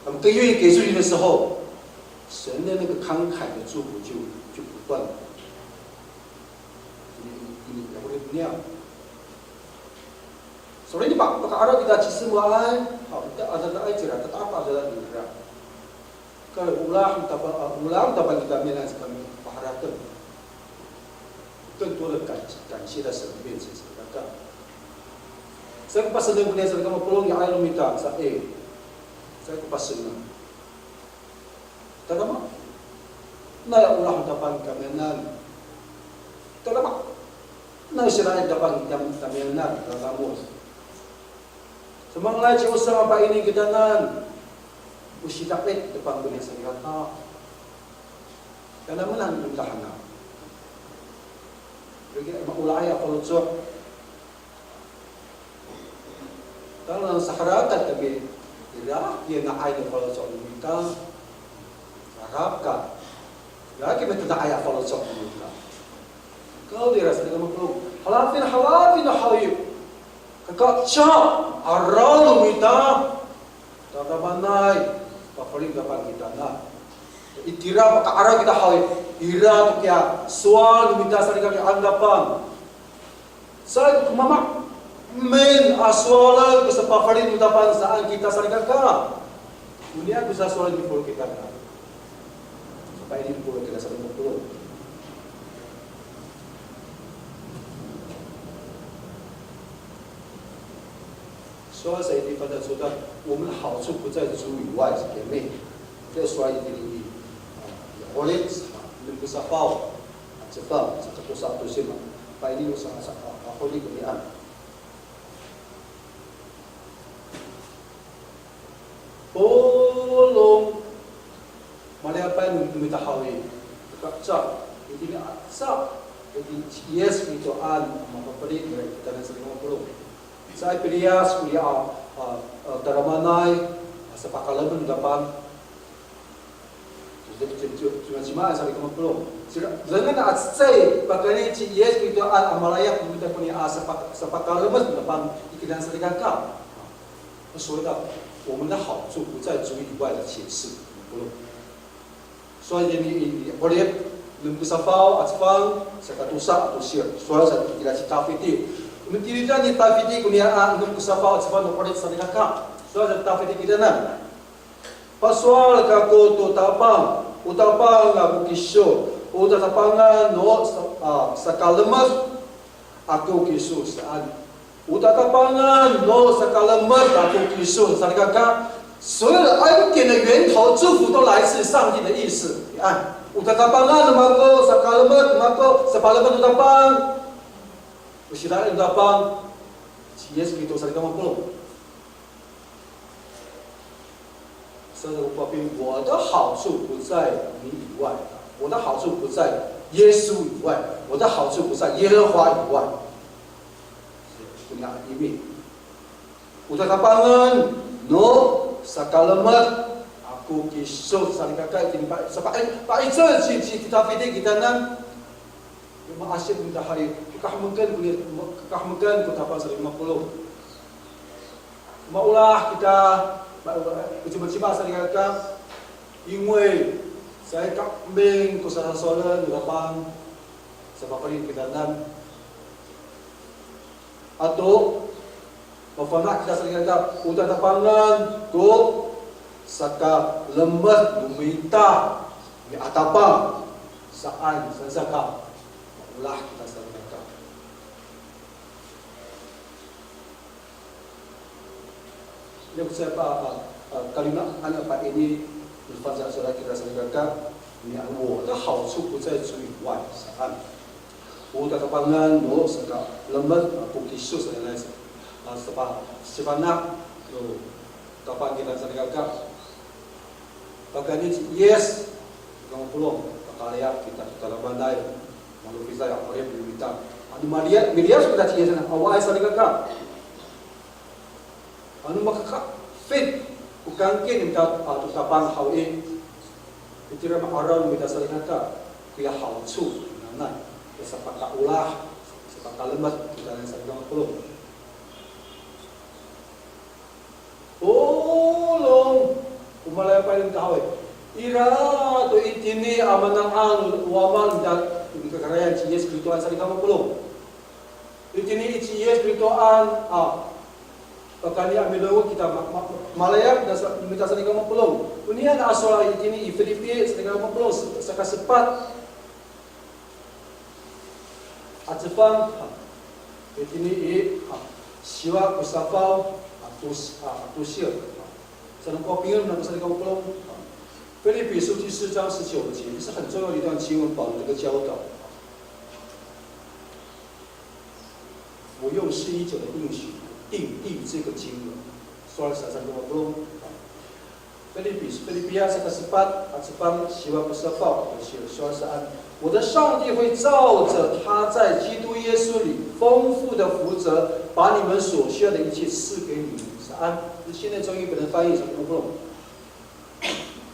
那么更愿意给出去的时候，神的那个慷慨的祝福就，就不断了。Ini, ini, ini, Sowal i, pa, paka'araw kita ci semo'ay, haw, ita adadaay cira, tata'ak adada nira. Kala olah no Tapang, a, olah no Tapang kita miyanan sa kami paharateng. 更多的感，感谢在神的面前，salikaka. Sa ko pasenen koniya, salikaka mapolong, ya ay no mita, sa, e. Sa ko pasenen. Tadama. Naya olah no Tapang kamiyanan. Tadama. Naya sira i Tapang kamiyanan, tadama. Samangalay ci Yis a mapaini kitanan. O sida'it Tapang koniya, salikaka. Tadama, nano tahana. Lagi maolahay a faloco'. Tala saharakat kami, ira, ira nga'ay no faloco' no mita. Saharakat. Ira kami tada'ay a faloco' no mita. Kawrira, salikaka mapolong. Halafin, halafin no haw i. Kakaca, araw no mita. Tadamaanay, pafeli Tapang kitanan. Itira paka'araw kita haw i. Ira to kiya sowal no mita, salikaka, i andapang. Sa ko mama, emin a sowal ko sapafeli no Tapang saan kita, salikaka. Onian ko sasowal ni Paul kita ka. Sapaini ni Paul kita sa lima puluh. Sowal sa itini fangcal codad, 我们的好处不在主以外, sa kami. Ira sowal itini i, a, Korinto, a, enem ko safaw. Cefang, saka tosa to sima. Paini no sa, sa, a, a, Korinto konian. Polong, maliyapay no mita haw i. Kaca, itini aca, itini ci Yis Kristoan, a mapafeli nira kitanan sa lima puluh. Sa i piliyas koniya a, a, a, tadamaanay, a, sapakalemed no Tapang. Cima, cima, salikaka mapolong. Sira, dengan a cecay, pakayni ci Yis Kristoan a malayap no mita koniya a sapa-, sapakalemed no Tapang i kitanan, salikaka. 所以呢，我们的好处不在主以外的解释，不用。所以呢，你，你，我们能够 safaw, a cefang, saka tosa, to sir. 所以 sa, kita ci Tafiti. Mitiridang ni Tafiti koniya a, nung ko safaw, a cefang, no Korinto, salikaka. 所以 sa Tafiti kitanan. Pasowal kako to Tapang, o Tapang ako kiso, o tatapangan no sa-, a, sakalemed ako kiso saan. O tatapangan no sakalemed ako kiso, salikaka, 所有的恩典的源头、祝福都来自上帝的意思。你看，o tatapangan no mako, sakalemed no mako, sapalemed no Tapang. O sira i Tapang, ci Yis Kristo, salikaka mapolong. 所以我并，我的好处不在你以外，我的好处不在耶稣以外，我的好处不在耶和华以外。Konian imi. O tatapangan no sakalemed ako kiso, salikaka, itini pa, sapa, e, pa'icel ci, ci, ci Tafiti kitanan. Ma'asip no mita haw i, kakahemeken ko ni, kakahemeken ko Tapang sa lima puluh. Maolah kita, ma-, cimacima, salikaka, 因为 sa i ka'embing ko sasowalen no Tapang, sapafeli kitanan. Ato, mafana' kita, salikaka, o tatapangan ko sakalemed no mita, miatapang saan, saan sa ka, maolah kita, salikaka. Ira ko sa pa, a, a, kalima, ano pa ini, fangcal sa kita salikaka, ni, a, 我的好处不在主以外 saan. O tatapangan no sakalemed, a, ko kiso sanay, a, sapa, sipana, no, tapang kita salikaka. Pakayni ci Yis, kamo polong, pakalayap kita, kita labanay, maloficay a 'orip no mita. Ano miliyas, miliyas kita ci Yis, awaay salikaka. Ano makakafit ko kangkin no mita, a, to Tapang haw i, itira ma'araw no mita salikaka, koya 好处 hananay, ya sapakaolah, sapakalemed kita nanay salikaka polong. Polong, o malayapay no mita haw i, ira to itini a mana'ang o Wama no mita, no mita kakarayan ci Yis Kristoan salikaka polong. Itini i ci Yis Kristoan, a, pakayni a milongoc kita ma, ma, malayap no mita salikaka polong. Onian a sowal itini i Filipi salikaka polong, saka sepat a cefang, a, itini i, a, siwa ko safaw a tos, a, tosir. Saan ko pingin no salikaka polong. 腓立比书第四章十九节，这是很重要的一段经文，保罗的教导。我用四一九的应许定义这个经文。Sowal sa salikaka polong. 腓立比, 腓立比书 saka sepat a cefang siwa ko safaw a tosir, sowal saan. 我的上帝会照着他在基督耶稣里丰富的福泽，把你们所需要的一切赐给你们。Saan, 现代中译本的翻译是 polong.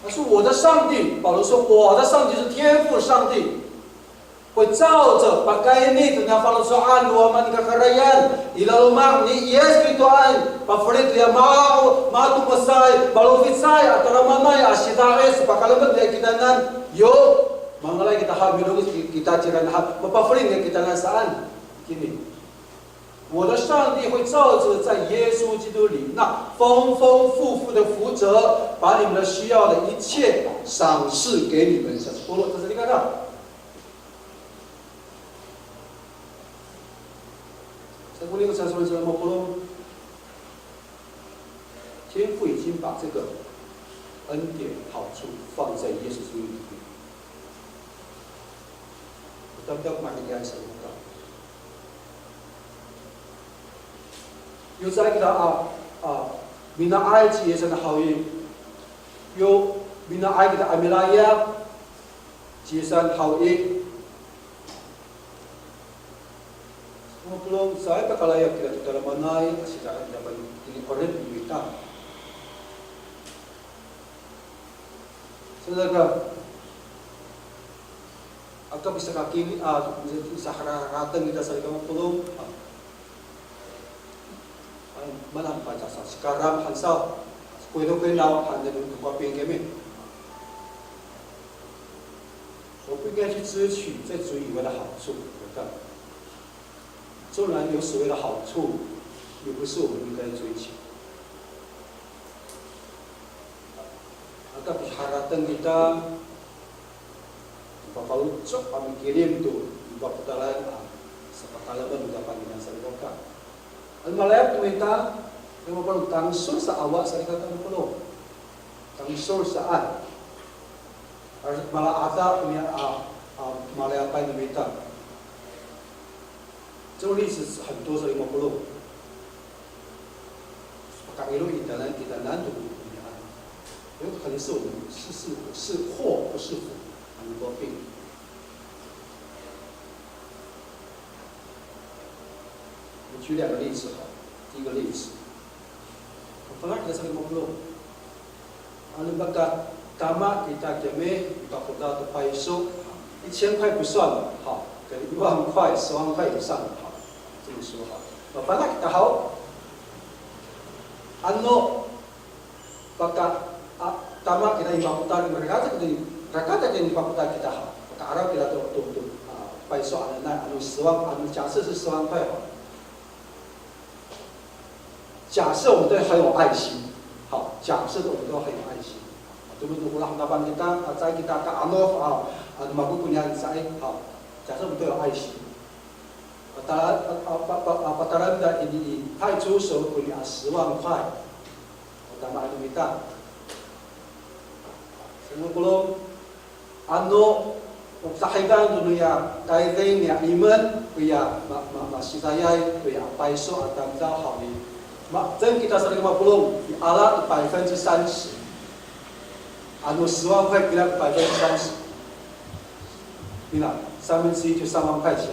他说：“我的上帝。”保罗说：“我的上帝是天父上帝，会照着 pakayni to niya faloco'an no Wama nika kakarayan i laloma' ni Yis Kristoan, pafelien toya ma, mato'asay, maloficay a tadamaanay a sida'it, pakalemed nira kitanan, yo mangalay kita haw, milongoc kita cingra haw, mapafelien nira kitanan saan.” Kini. 我的上帝会照着在耶稣基督里那丰丰富富的福泽，把你们的需要的一切赏赐给你们。Sa polong, sa polong. 天父已经把这个恩典好处放在耶稣基督里面。 Tamdaw ko matiya sa ita. Yo caay kita a, a, mina'ay ci Yisan haw i. Yo mina'ay kita a milayap ci Yisan haw i. Mapolong, caay pakalayap kita to tadamaanay, a sida'it kita panini, 'orip no mita. Salikaka, aka pisakakini, a, pisahararateng kita salikaka mapolong. A, a, mana paca sa, sikaram han saw, koyto koynaw han, no kaping kami. 我不应该去支取在主以外的好处，salikaka. 纵然有所谓的好处，也不是我们应该追求。Aka piharateng kita, mipafaloco' a mikilim to, mipapotalaen a sapakalemed no Tapang kita salikaka. Ano malayap to mita, ano mapolong, tangsol sa awa salikaka mapolong. Tangsol saan. Mala'ada to niya a, a, malayapay no mita. 这种例子很多，所以我不漏。Paka'ilo i kitanan, kitanan to ko niyaan. 有可能是我们是，是，是祸不是福，很多病。我举两个例子哈，第一个例子，Pala kita salikaka mapolong. Ano pakatama kita kiyami, mipakota to payso, 一千块不算了，好，可能一万块、十万块以上，好，这么说好。Mafana' kita haw. Ano paka, a, tama kita i mipakota, rakat kita, rakat kita i mipakota kita haw. Paka'araw kita to, to, to, a, payso hananay, ano 十万, ano 假设是十万块好了。 假设我们都很有爱心，好，假设我们都很有爱心。Todong to ko olah no Tapang kita, a, caay kita ka'anof, a, a, mako ko niyaan caay, 好，假设我们都有爱心。Patala, a, a, pa, pa, a, patala kita ini, i, 派出所 ko niya 十万块。Tama ano mita. Singko polong, ano o tahidan to noya tayden niya imen, koya ma, ma, masidayay koya payso a tamdaw haw i, ma, 真 kita salikaka mapolong, i, ala to 百分之三十. Ano 十万块 kira 百分之三十. Ina, 三分之一就三万块钱.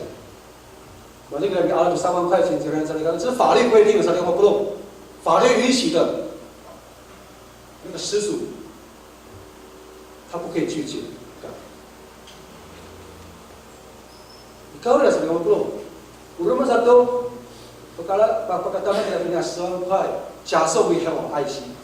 Mani kira miala to 三万块钱 kira salikaka, 这是法律规定的 salikaka mapolong, 法律允许的。那个失主他不可以拒绝。Ikaw ira salikaka mapolong. O roma sato, pakala, pa, pakatama kira niya 十万块, 假设 we have 爱心.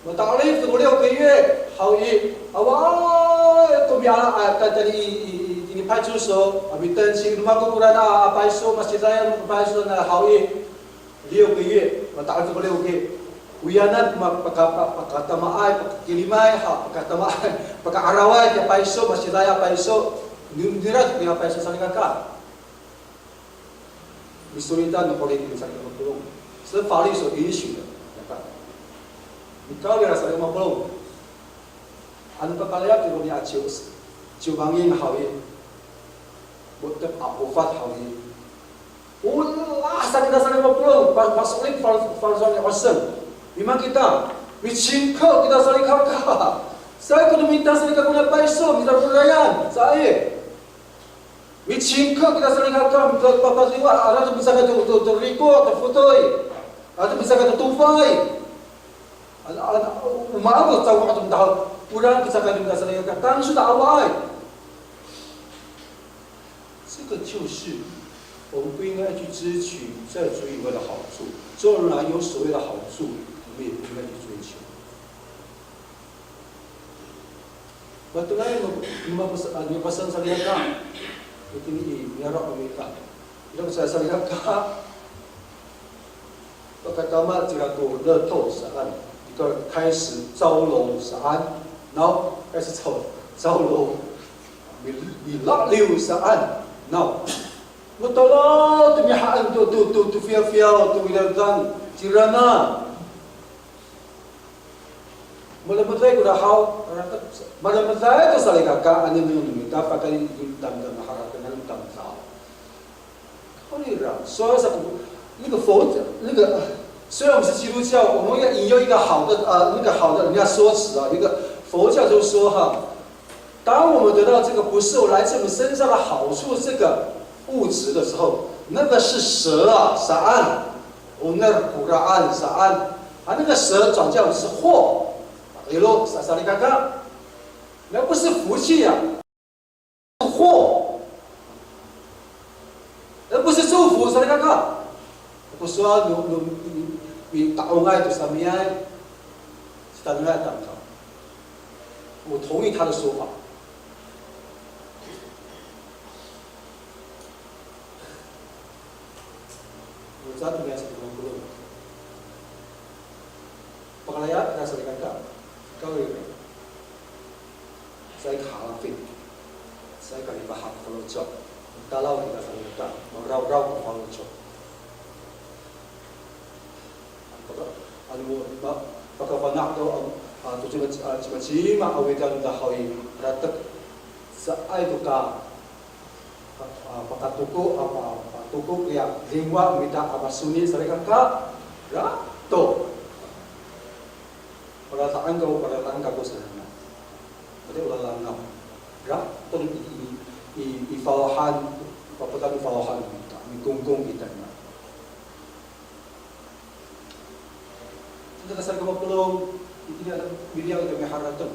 Mata'elif to 六个月 haw i, awaay ko miala a, ta, tayni i, i, i, tini 派出所 a, mitengsi, no mako kora na a payso, masidayay a payso na haw i, 六个月, mata'elif to 六个月. Oyanan ma, paka, pa, pakatamaay, pakakilimay, ha, pakatamaay, paka'araway kiya payso, masidayay a payso, ni, nira to kiya payso salikaka. Misolitan no 'orip ni salikaka mapolong. 是法律所允许的。Nika, nika ira salikaka mapolong. Ano pakalayap to niya ciw, ciwmangin haw i, mo^tep a ofad haw i. Olah sa kita salikaka mapolong, pa, paso'elin fal, falsowal ni 'Osem. Mima kita, micingko kita salikaka. Saay ko no mita salikaka kona payso, mita rorayan, saay. Micingko kita salikaka, mipapatiwa, ira to misaka to, to, to riko, to fotoy. Ira to misaka to tofay. Ira, ira, o maan ko cawa' to mita haw, ora ko caay to mita salikaka, 当时的 awaay. 这个就是我们不应该去支取在主以外的好处，纵然有所谓的好处，我们也不应该去追求。 Matengil no, no mapasa, a, no pasang salikaka. Itini i, niyaro' no mita. Ira ko sa, salikaka. Pakatama cira to 乐透 saan. Nika 开始招龙 saan. Naw, 开始招, 招龙. Mi, milaliw saan. Naw. Matalaw to mihaen to, to, to, to fiyafiyaw, to widadang. Cirana. Malemeday ko rahaw, malemeday ko salikaka, ano no mita, pakayni i tamdamdaw, harateng a tamdaw. Kawrira, 所以说，那个佛教，那个，虽然我们是基督教，我们要引用一个好的，呃，那个好的人家说辞啊，一个佛教就是说哈，当我们得到这个不是来自我们身上的好处，这个物质的时候，那个是蛇啊，saan, o ner koraan saan, 啊，那个蛇转叫是祸，ilo sa, salikaka, 那不是福气啊，祸，而不是祝福，salikaka. Ko sowal no, no, mi, mita'ongay to samiay, sitangay tangka. 我同意他的说法。 Ano caay to miyasa to mapolong. Pakalayap kita salikaka. Kawrira. Caay ka halafin. Caay ka lipahak faloco'. Mitalaw kita salikaka. Mangrawraw ko faloco'. Paka, ano, ma, pakafana' to, a, to cima, a, cimacima a widang ta haw i, latek, caay to ka, a, a, pakatoko, a, pa, patoko koya lingwa mita a masoni salikaka, ra, to. Palata'ang kako, palata'ang kako sanay. Pati o lalangaw. Ra, to i, i, i, i fawahan, papotal i fawahan mita, mikongkong kita na. Tada salikaka mapolong, itini a miliyaw ita miharateng.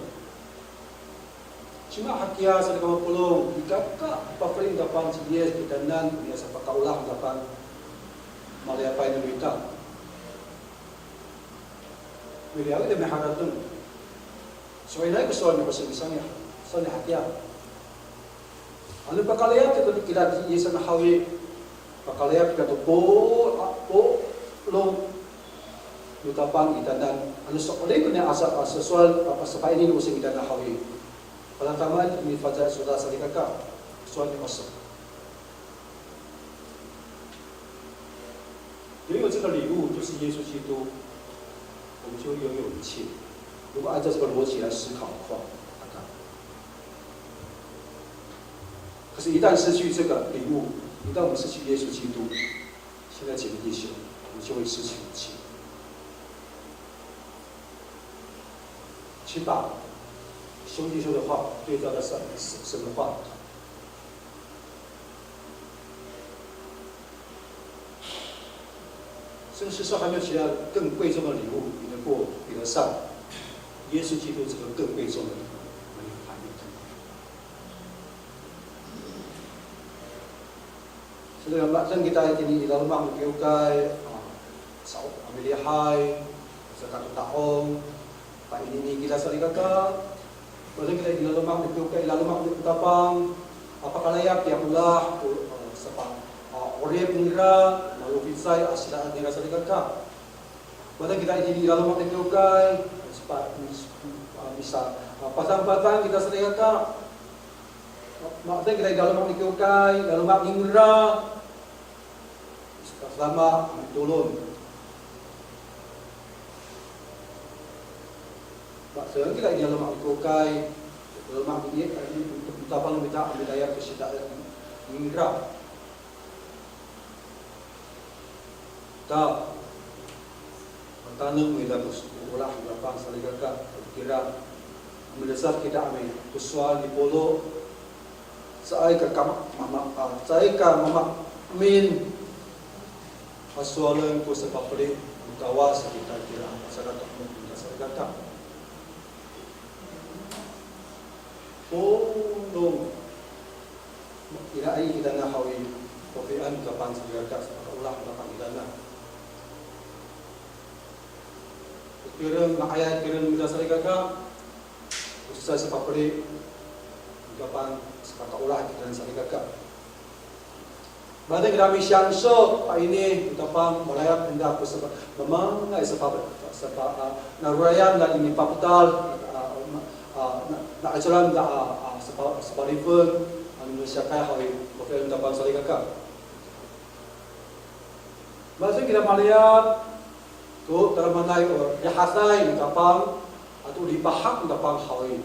Cima hakiya salikaka mapolong, ikaka, pafeli no Tapang ci Yis kitanan, oniya sapakaolah no Tapang, maliyapay no mita. Miliyaw ita miharateng. So'elinay ko sowal ni Pastor saan i, saan i hakiya. Ano pakalayap kita, kita ci Yis a haw i, pakalayap kita to po, a, polong no Tapang kitanan. Ano so'elin ko niya a sa, a, sowal, a, pasapayni no Pastor kitanan haw i. Palatama ni faca sowal salikaka, sowal ni Pastor. 拥有这个礼物就是耶稣基督，我们就会拥有一切。如果按照这个逻辑来思考的话，可是，一旦失去这个礼物，一旦我们失去耶稣基督，现在姐妹弟兄，我们就会失去一切。请把兄弟说的话对照到神神的话。这个世上还没有其他更贵重的礼物比得过、比得上耶稣基督这个更贵重的礼物。 Saka, ma'edeng kita itini i laloma' no kiwkay, a, sa, a, milihay, saka to ta'ong, painini kita salikaka. Ma'edeng kita i laloma' no kiwkay, i laloma' no Tapang, a, pakalayap tiya olah, o, a, sapa, a, 'orip nira, maloficay a sida'et nira salikaka. Ma'edeng kita itini i laloma' no kiwkay, sapa, mis, a, misa, a, patangpatang kita salikaka. Ma'edeng kita i laloma' no kiwkay, laloma' ningra. Saka sama a mitolon. Ma'edeng kita i laloma' no kiwkay, laloma' ni, ni, Tapang mita, a milayap to sida'et ningra. Ta, mataneng ita ko, ko olah no Tapang salikaka, kira, midesar kita a mi, ko sowal ni Polo, caay ka kama, mama, a, caay ka mamaamin a sowalen ko sapafeli no Kawas kita kira, saka to, salikaka. Polong. Iraay kita na haw i, kofian Tapang salikaka, sapakaolah Tapang kita na. Kireng, nga'ayay kireng kita salikaka, ko cecay sapafeli no Tapang, sapakaolah kita salikaka. Ma'edeng kita a mi享受, paini, no Tapang, malayap kita ko sapa, mamangay sapa, sapa, a, narorayan na i mipapetal, a, ma, a, na, na'acoran ta, a, a, sapa, sapalifon, a, no siyakay haw i, kofian no Tapang salikaka. Ma'edeng kita malayap, to tadamaanay o rihaday no Tapang, ato lipahak no Tapang haw i.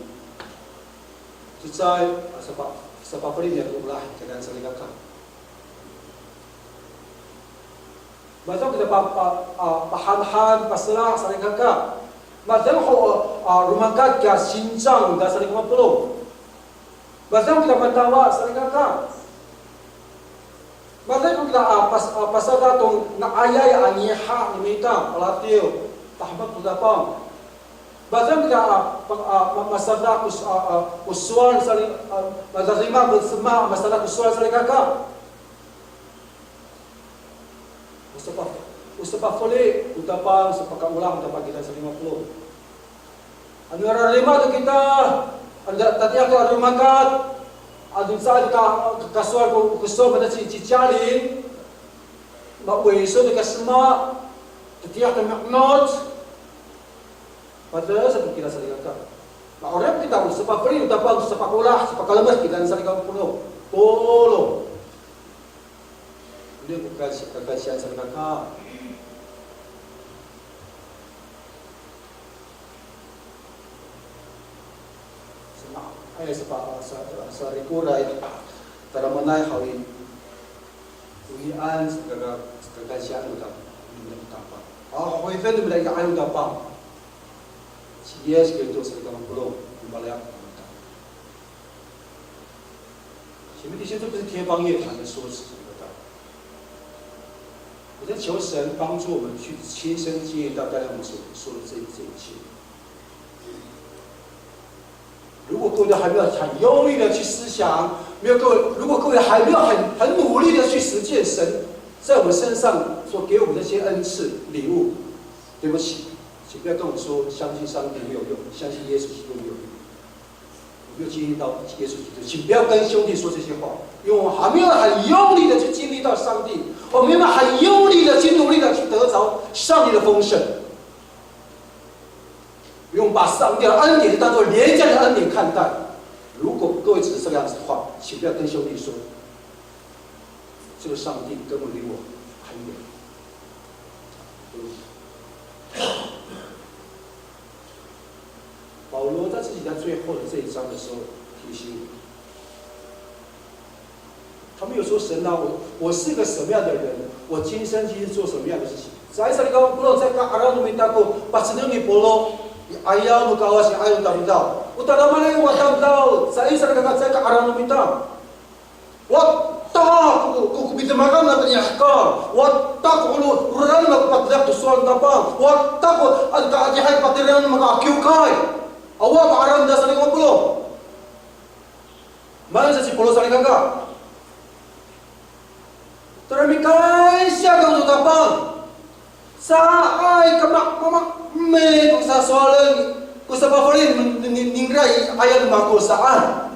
Cecay, a, sapa, sapafeli nira to olah kira salikaka. Ma'edeng kita pa, pa, a, pahanhan, pasela salikaka. Ma'edeng ho, a, romakat kiya singcang ta salikaka mapolong. Ma'edeng kita matawa salikaka. Ma'edeng kita, a, pas, a, pasada to nga'ayay a ngiha no mita, palatiw, tahemek to Tapang. Ma'edeng kita, a, pa, a, ma, masada ko s, a, a, ko sowal sali, a, madarima ko sema, masada ko sowal salikaka. O sapa, o sapafeli no Tapang, sapakaolah no Tapang kita salikaka mapolong. Ano rarima to kita, ano tatiih to a romakat, ano caay ka, ka, kasowal ko, ko sowal mata ci, ci Caling, mawiso to ka sema, tatiih to mi'enot, Pacecay sa to kira salikaka. Ma'orip kita, o sapafeli no Tapang, sapakaolah, sapakalemed kita salikaka polong. Polong. Ini ko ka, kakansiyahan salikaka. Sa, ay, sa, sa, sa rikoray, tadamaanay haw i. Onian, sa kaka, sa kakansiyahan no Tapang, no Tapang. A, hoyfen no mita i ka'ayaw no Tapang. Ci Yis Kristo salikaka mapolong, no malayap no mita. 前面这些都不是天方夜谭的说辞，对不对？我在求神帮助我们去亲身经历到刚才我们所说的这这一切。 如果各位都还没有很用力的去思想，没有各位，如果各位还没有很，很努力的去实践神在我们身上所给我们的这些恩赐、礼物，对不起，请不要跟我说相信上帝没有用，相信耶稣基督没有用。我没有经历到耶稣基督，请不要跟兄弟说这些话，因为我们还没有很用力的去经历到上帝，我们没有很用力的去努力的去得着上帝的丰盛。 用把上帝的恩典当作廉价的恩典看待。如果各位只是这个样子的话，请不要跟兄弟说，这个上帝根本离我很远。保罗在自己在最后的这一章的时候提醒我们，他们有说：“神啊，我，我是个什么样的人？我今生今世做什么样的事情？”Caay salikaka polong, caay ka 'araw no mita ko pacedeng ni Polo i 'ayaw no Kawas, i 'ayaw no tamdaw. O tadamaanay a tamdaw, caay salikaka, caay ka 'araw no mita. Wata ko, ko, ko pidemakan a panihekal. Wata ko olo, roray ko patilid to sowal no Tapang. Wata ko, a, ka adihay patireng no makakiwkay. Awa ko 'araw nira salikaka polong. Maan sa ci Polo salikaka. Tara mikaysiya kako to Tapang. Caay ka ma, ma, ma, mi ko sasowalen, ko sapafelien, ni, ni, ningra i 'ayaw no mako saan.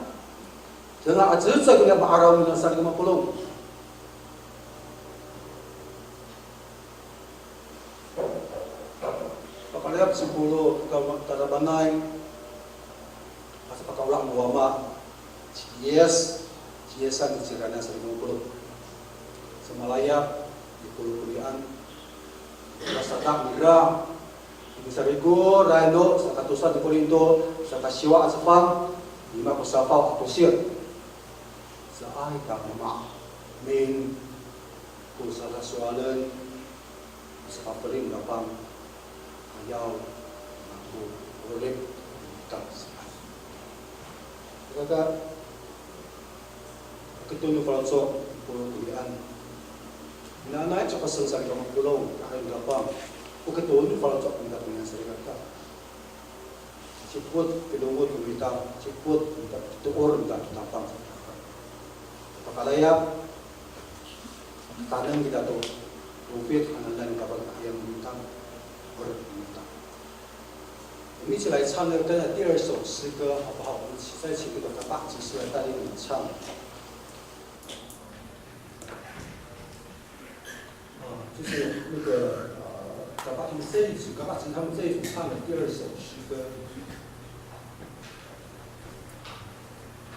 Saan a cecay ko niya pa'araw nira salikaka mapolong. Pakalayap ci Polo, ka, tadamaanay, asa pakaolah no Wama, ci Yis, ci Yisan i cira nira salikaka mapolong. Samalayap, i Polo konian, ora sadak nira, Misarigor, rayno, saka tosa no Korinto, saka siwa a cefang, lima ko safaw a tosir. Caay ka mamaamin ko sasowalen, sapafelien no Tapang, ayaw mako 'orip, ka saan. Saka, o kito no faloco' ko konian. Nanay caay ko saan salikaka mapolong, ka 'ayaw no Tapang. O kito no faloco' ko konian salikaka. Cipot ko longoc no mita, cipot ko mita, toor no mita to Tapang. Pakalayap, taneng kita to, rofit hananay no Tapang, ka 'ayaw no mita, 'orip no mita. 我们一起来唱那个歌的第二首诗歌，好不好？我们再请那个 kapah 执事来带领我们唱。啊，就是那个，呃，kapah 他们这一组，kapah 执事他们这一组唱的第二首诗歌。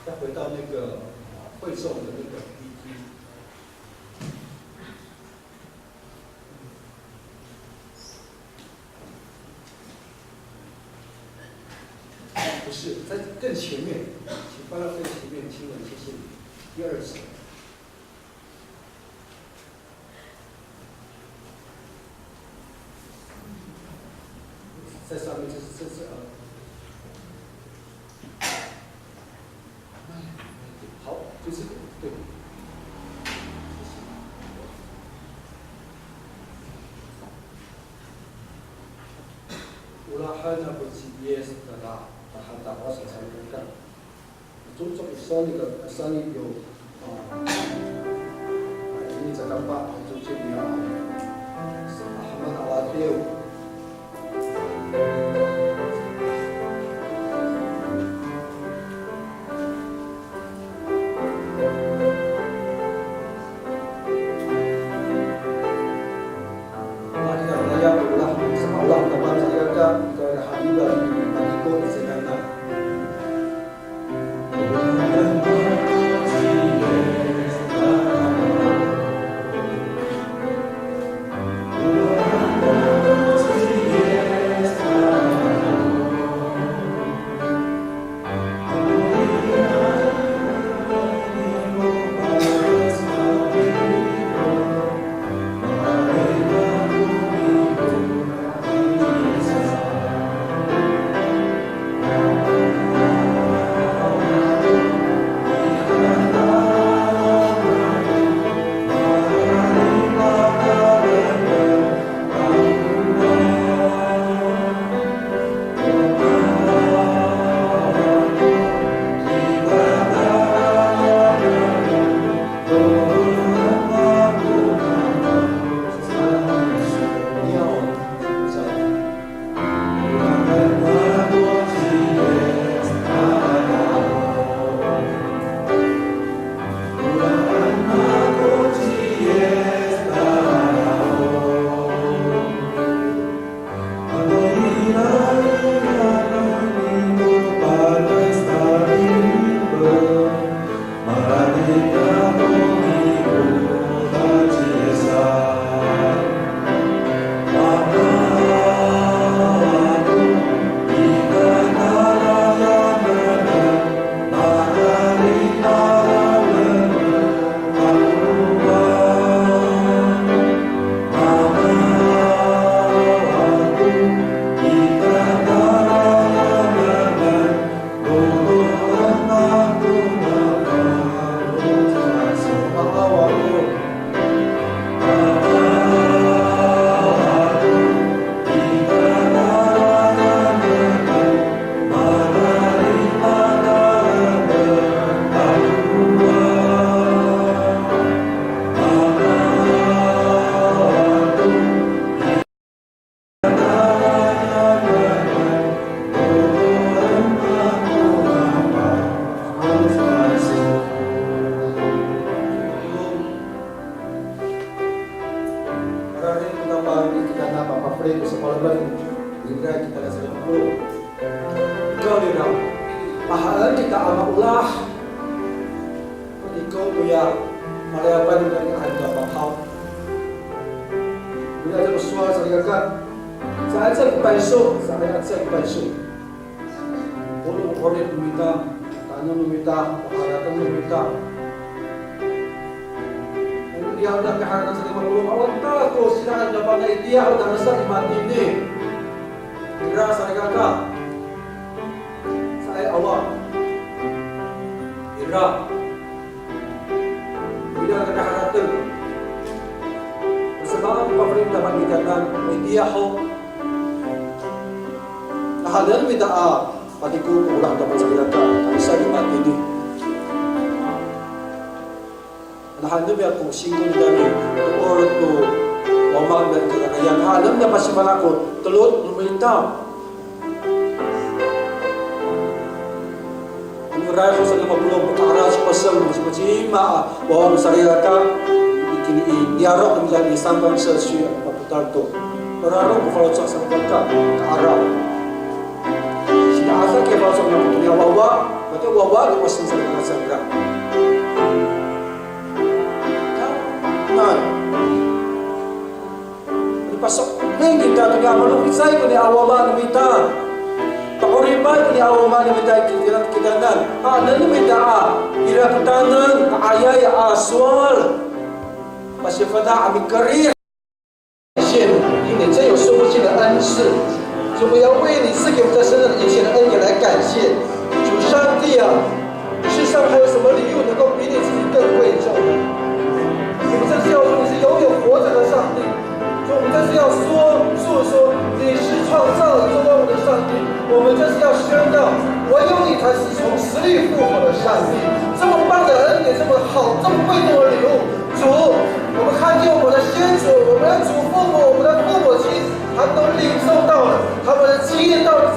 再回到那个，呃，会众的那个 B T。 不是，在更前面，请翻到更前面，请问，谢谢你。第二首。在上面，这是，这是，呃， 好，就这个，对。Olahan ako ci Yis tada, tahata ko saan salikaka. Cocok i sowal nika, saan yo, a, ini cakapa, cocok niya, a, sa, a, haman a ladiw. Kami kita pang kita na papafri ko sapalemed, nira kita na sa lima puluh. Ikaw nira, mahaen kita a maolah. Ikaw koya, malayapan kita ni Anda pahaw. Nira sa sowal salikaka, saan sa ko payso, saan sa ko payso. Polong ko 'orip no mita, tanem no mita, paharateng no mita. Ano niyam na piharateng sa lima puluh, awa ta ko sinaan na panay tiya, o tangasa i matini. Ira salikaka. Saan awa. Ira. Ira ka piharateng. Masamaan ko pafeli to mita, itiya ho. Nahanen mita a, patiko ko olah to mita salikaka, tangasa i matini. Nahanen mita ko singko nira i, to 'orip to wama nira i kakarayan. Nahanen mita pasifana' ko telod no mita. Ano ira ho sa lima puluh, paka'araw ci paseng, cimacima a wawa no salikaka, itini i niyaro' no mita i 三光社区 a papotal to. Ira ho ko faloco' salikaka, ka'araw. Sinaasal kiya faloco' nira to niya wawa, matiya wawa ko paseng salikaka cangra. Na, Paso'elin kita to niya maloficay ko niya a wama no mita. Pa'oripay ko niya a wama no mita i kitanan, kitanan. Haenen no mita a, ira ko taneng, nga'ayay a sowal. Pasifana' a mikerid. 感谢你，因为你真有说不尽的恩赐。主，我要为你赐给我们在身上的一切的恩典来感谢。主上帝啊，世上还有什么礼物能够比你自己更贵重呢？我们这次要说你是永远活着的上帝。主，我们这次要说，诉说你是创造宇宙万物的上帝。我们这次要宣告，唯有你才是从死里复活的上帝。这么棒的恩典，这么好，这么贵重的礼物，主，我们看见我们的先祖，我们的祖父母，我们的父母亲，他们都领受到了，他们的经验到了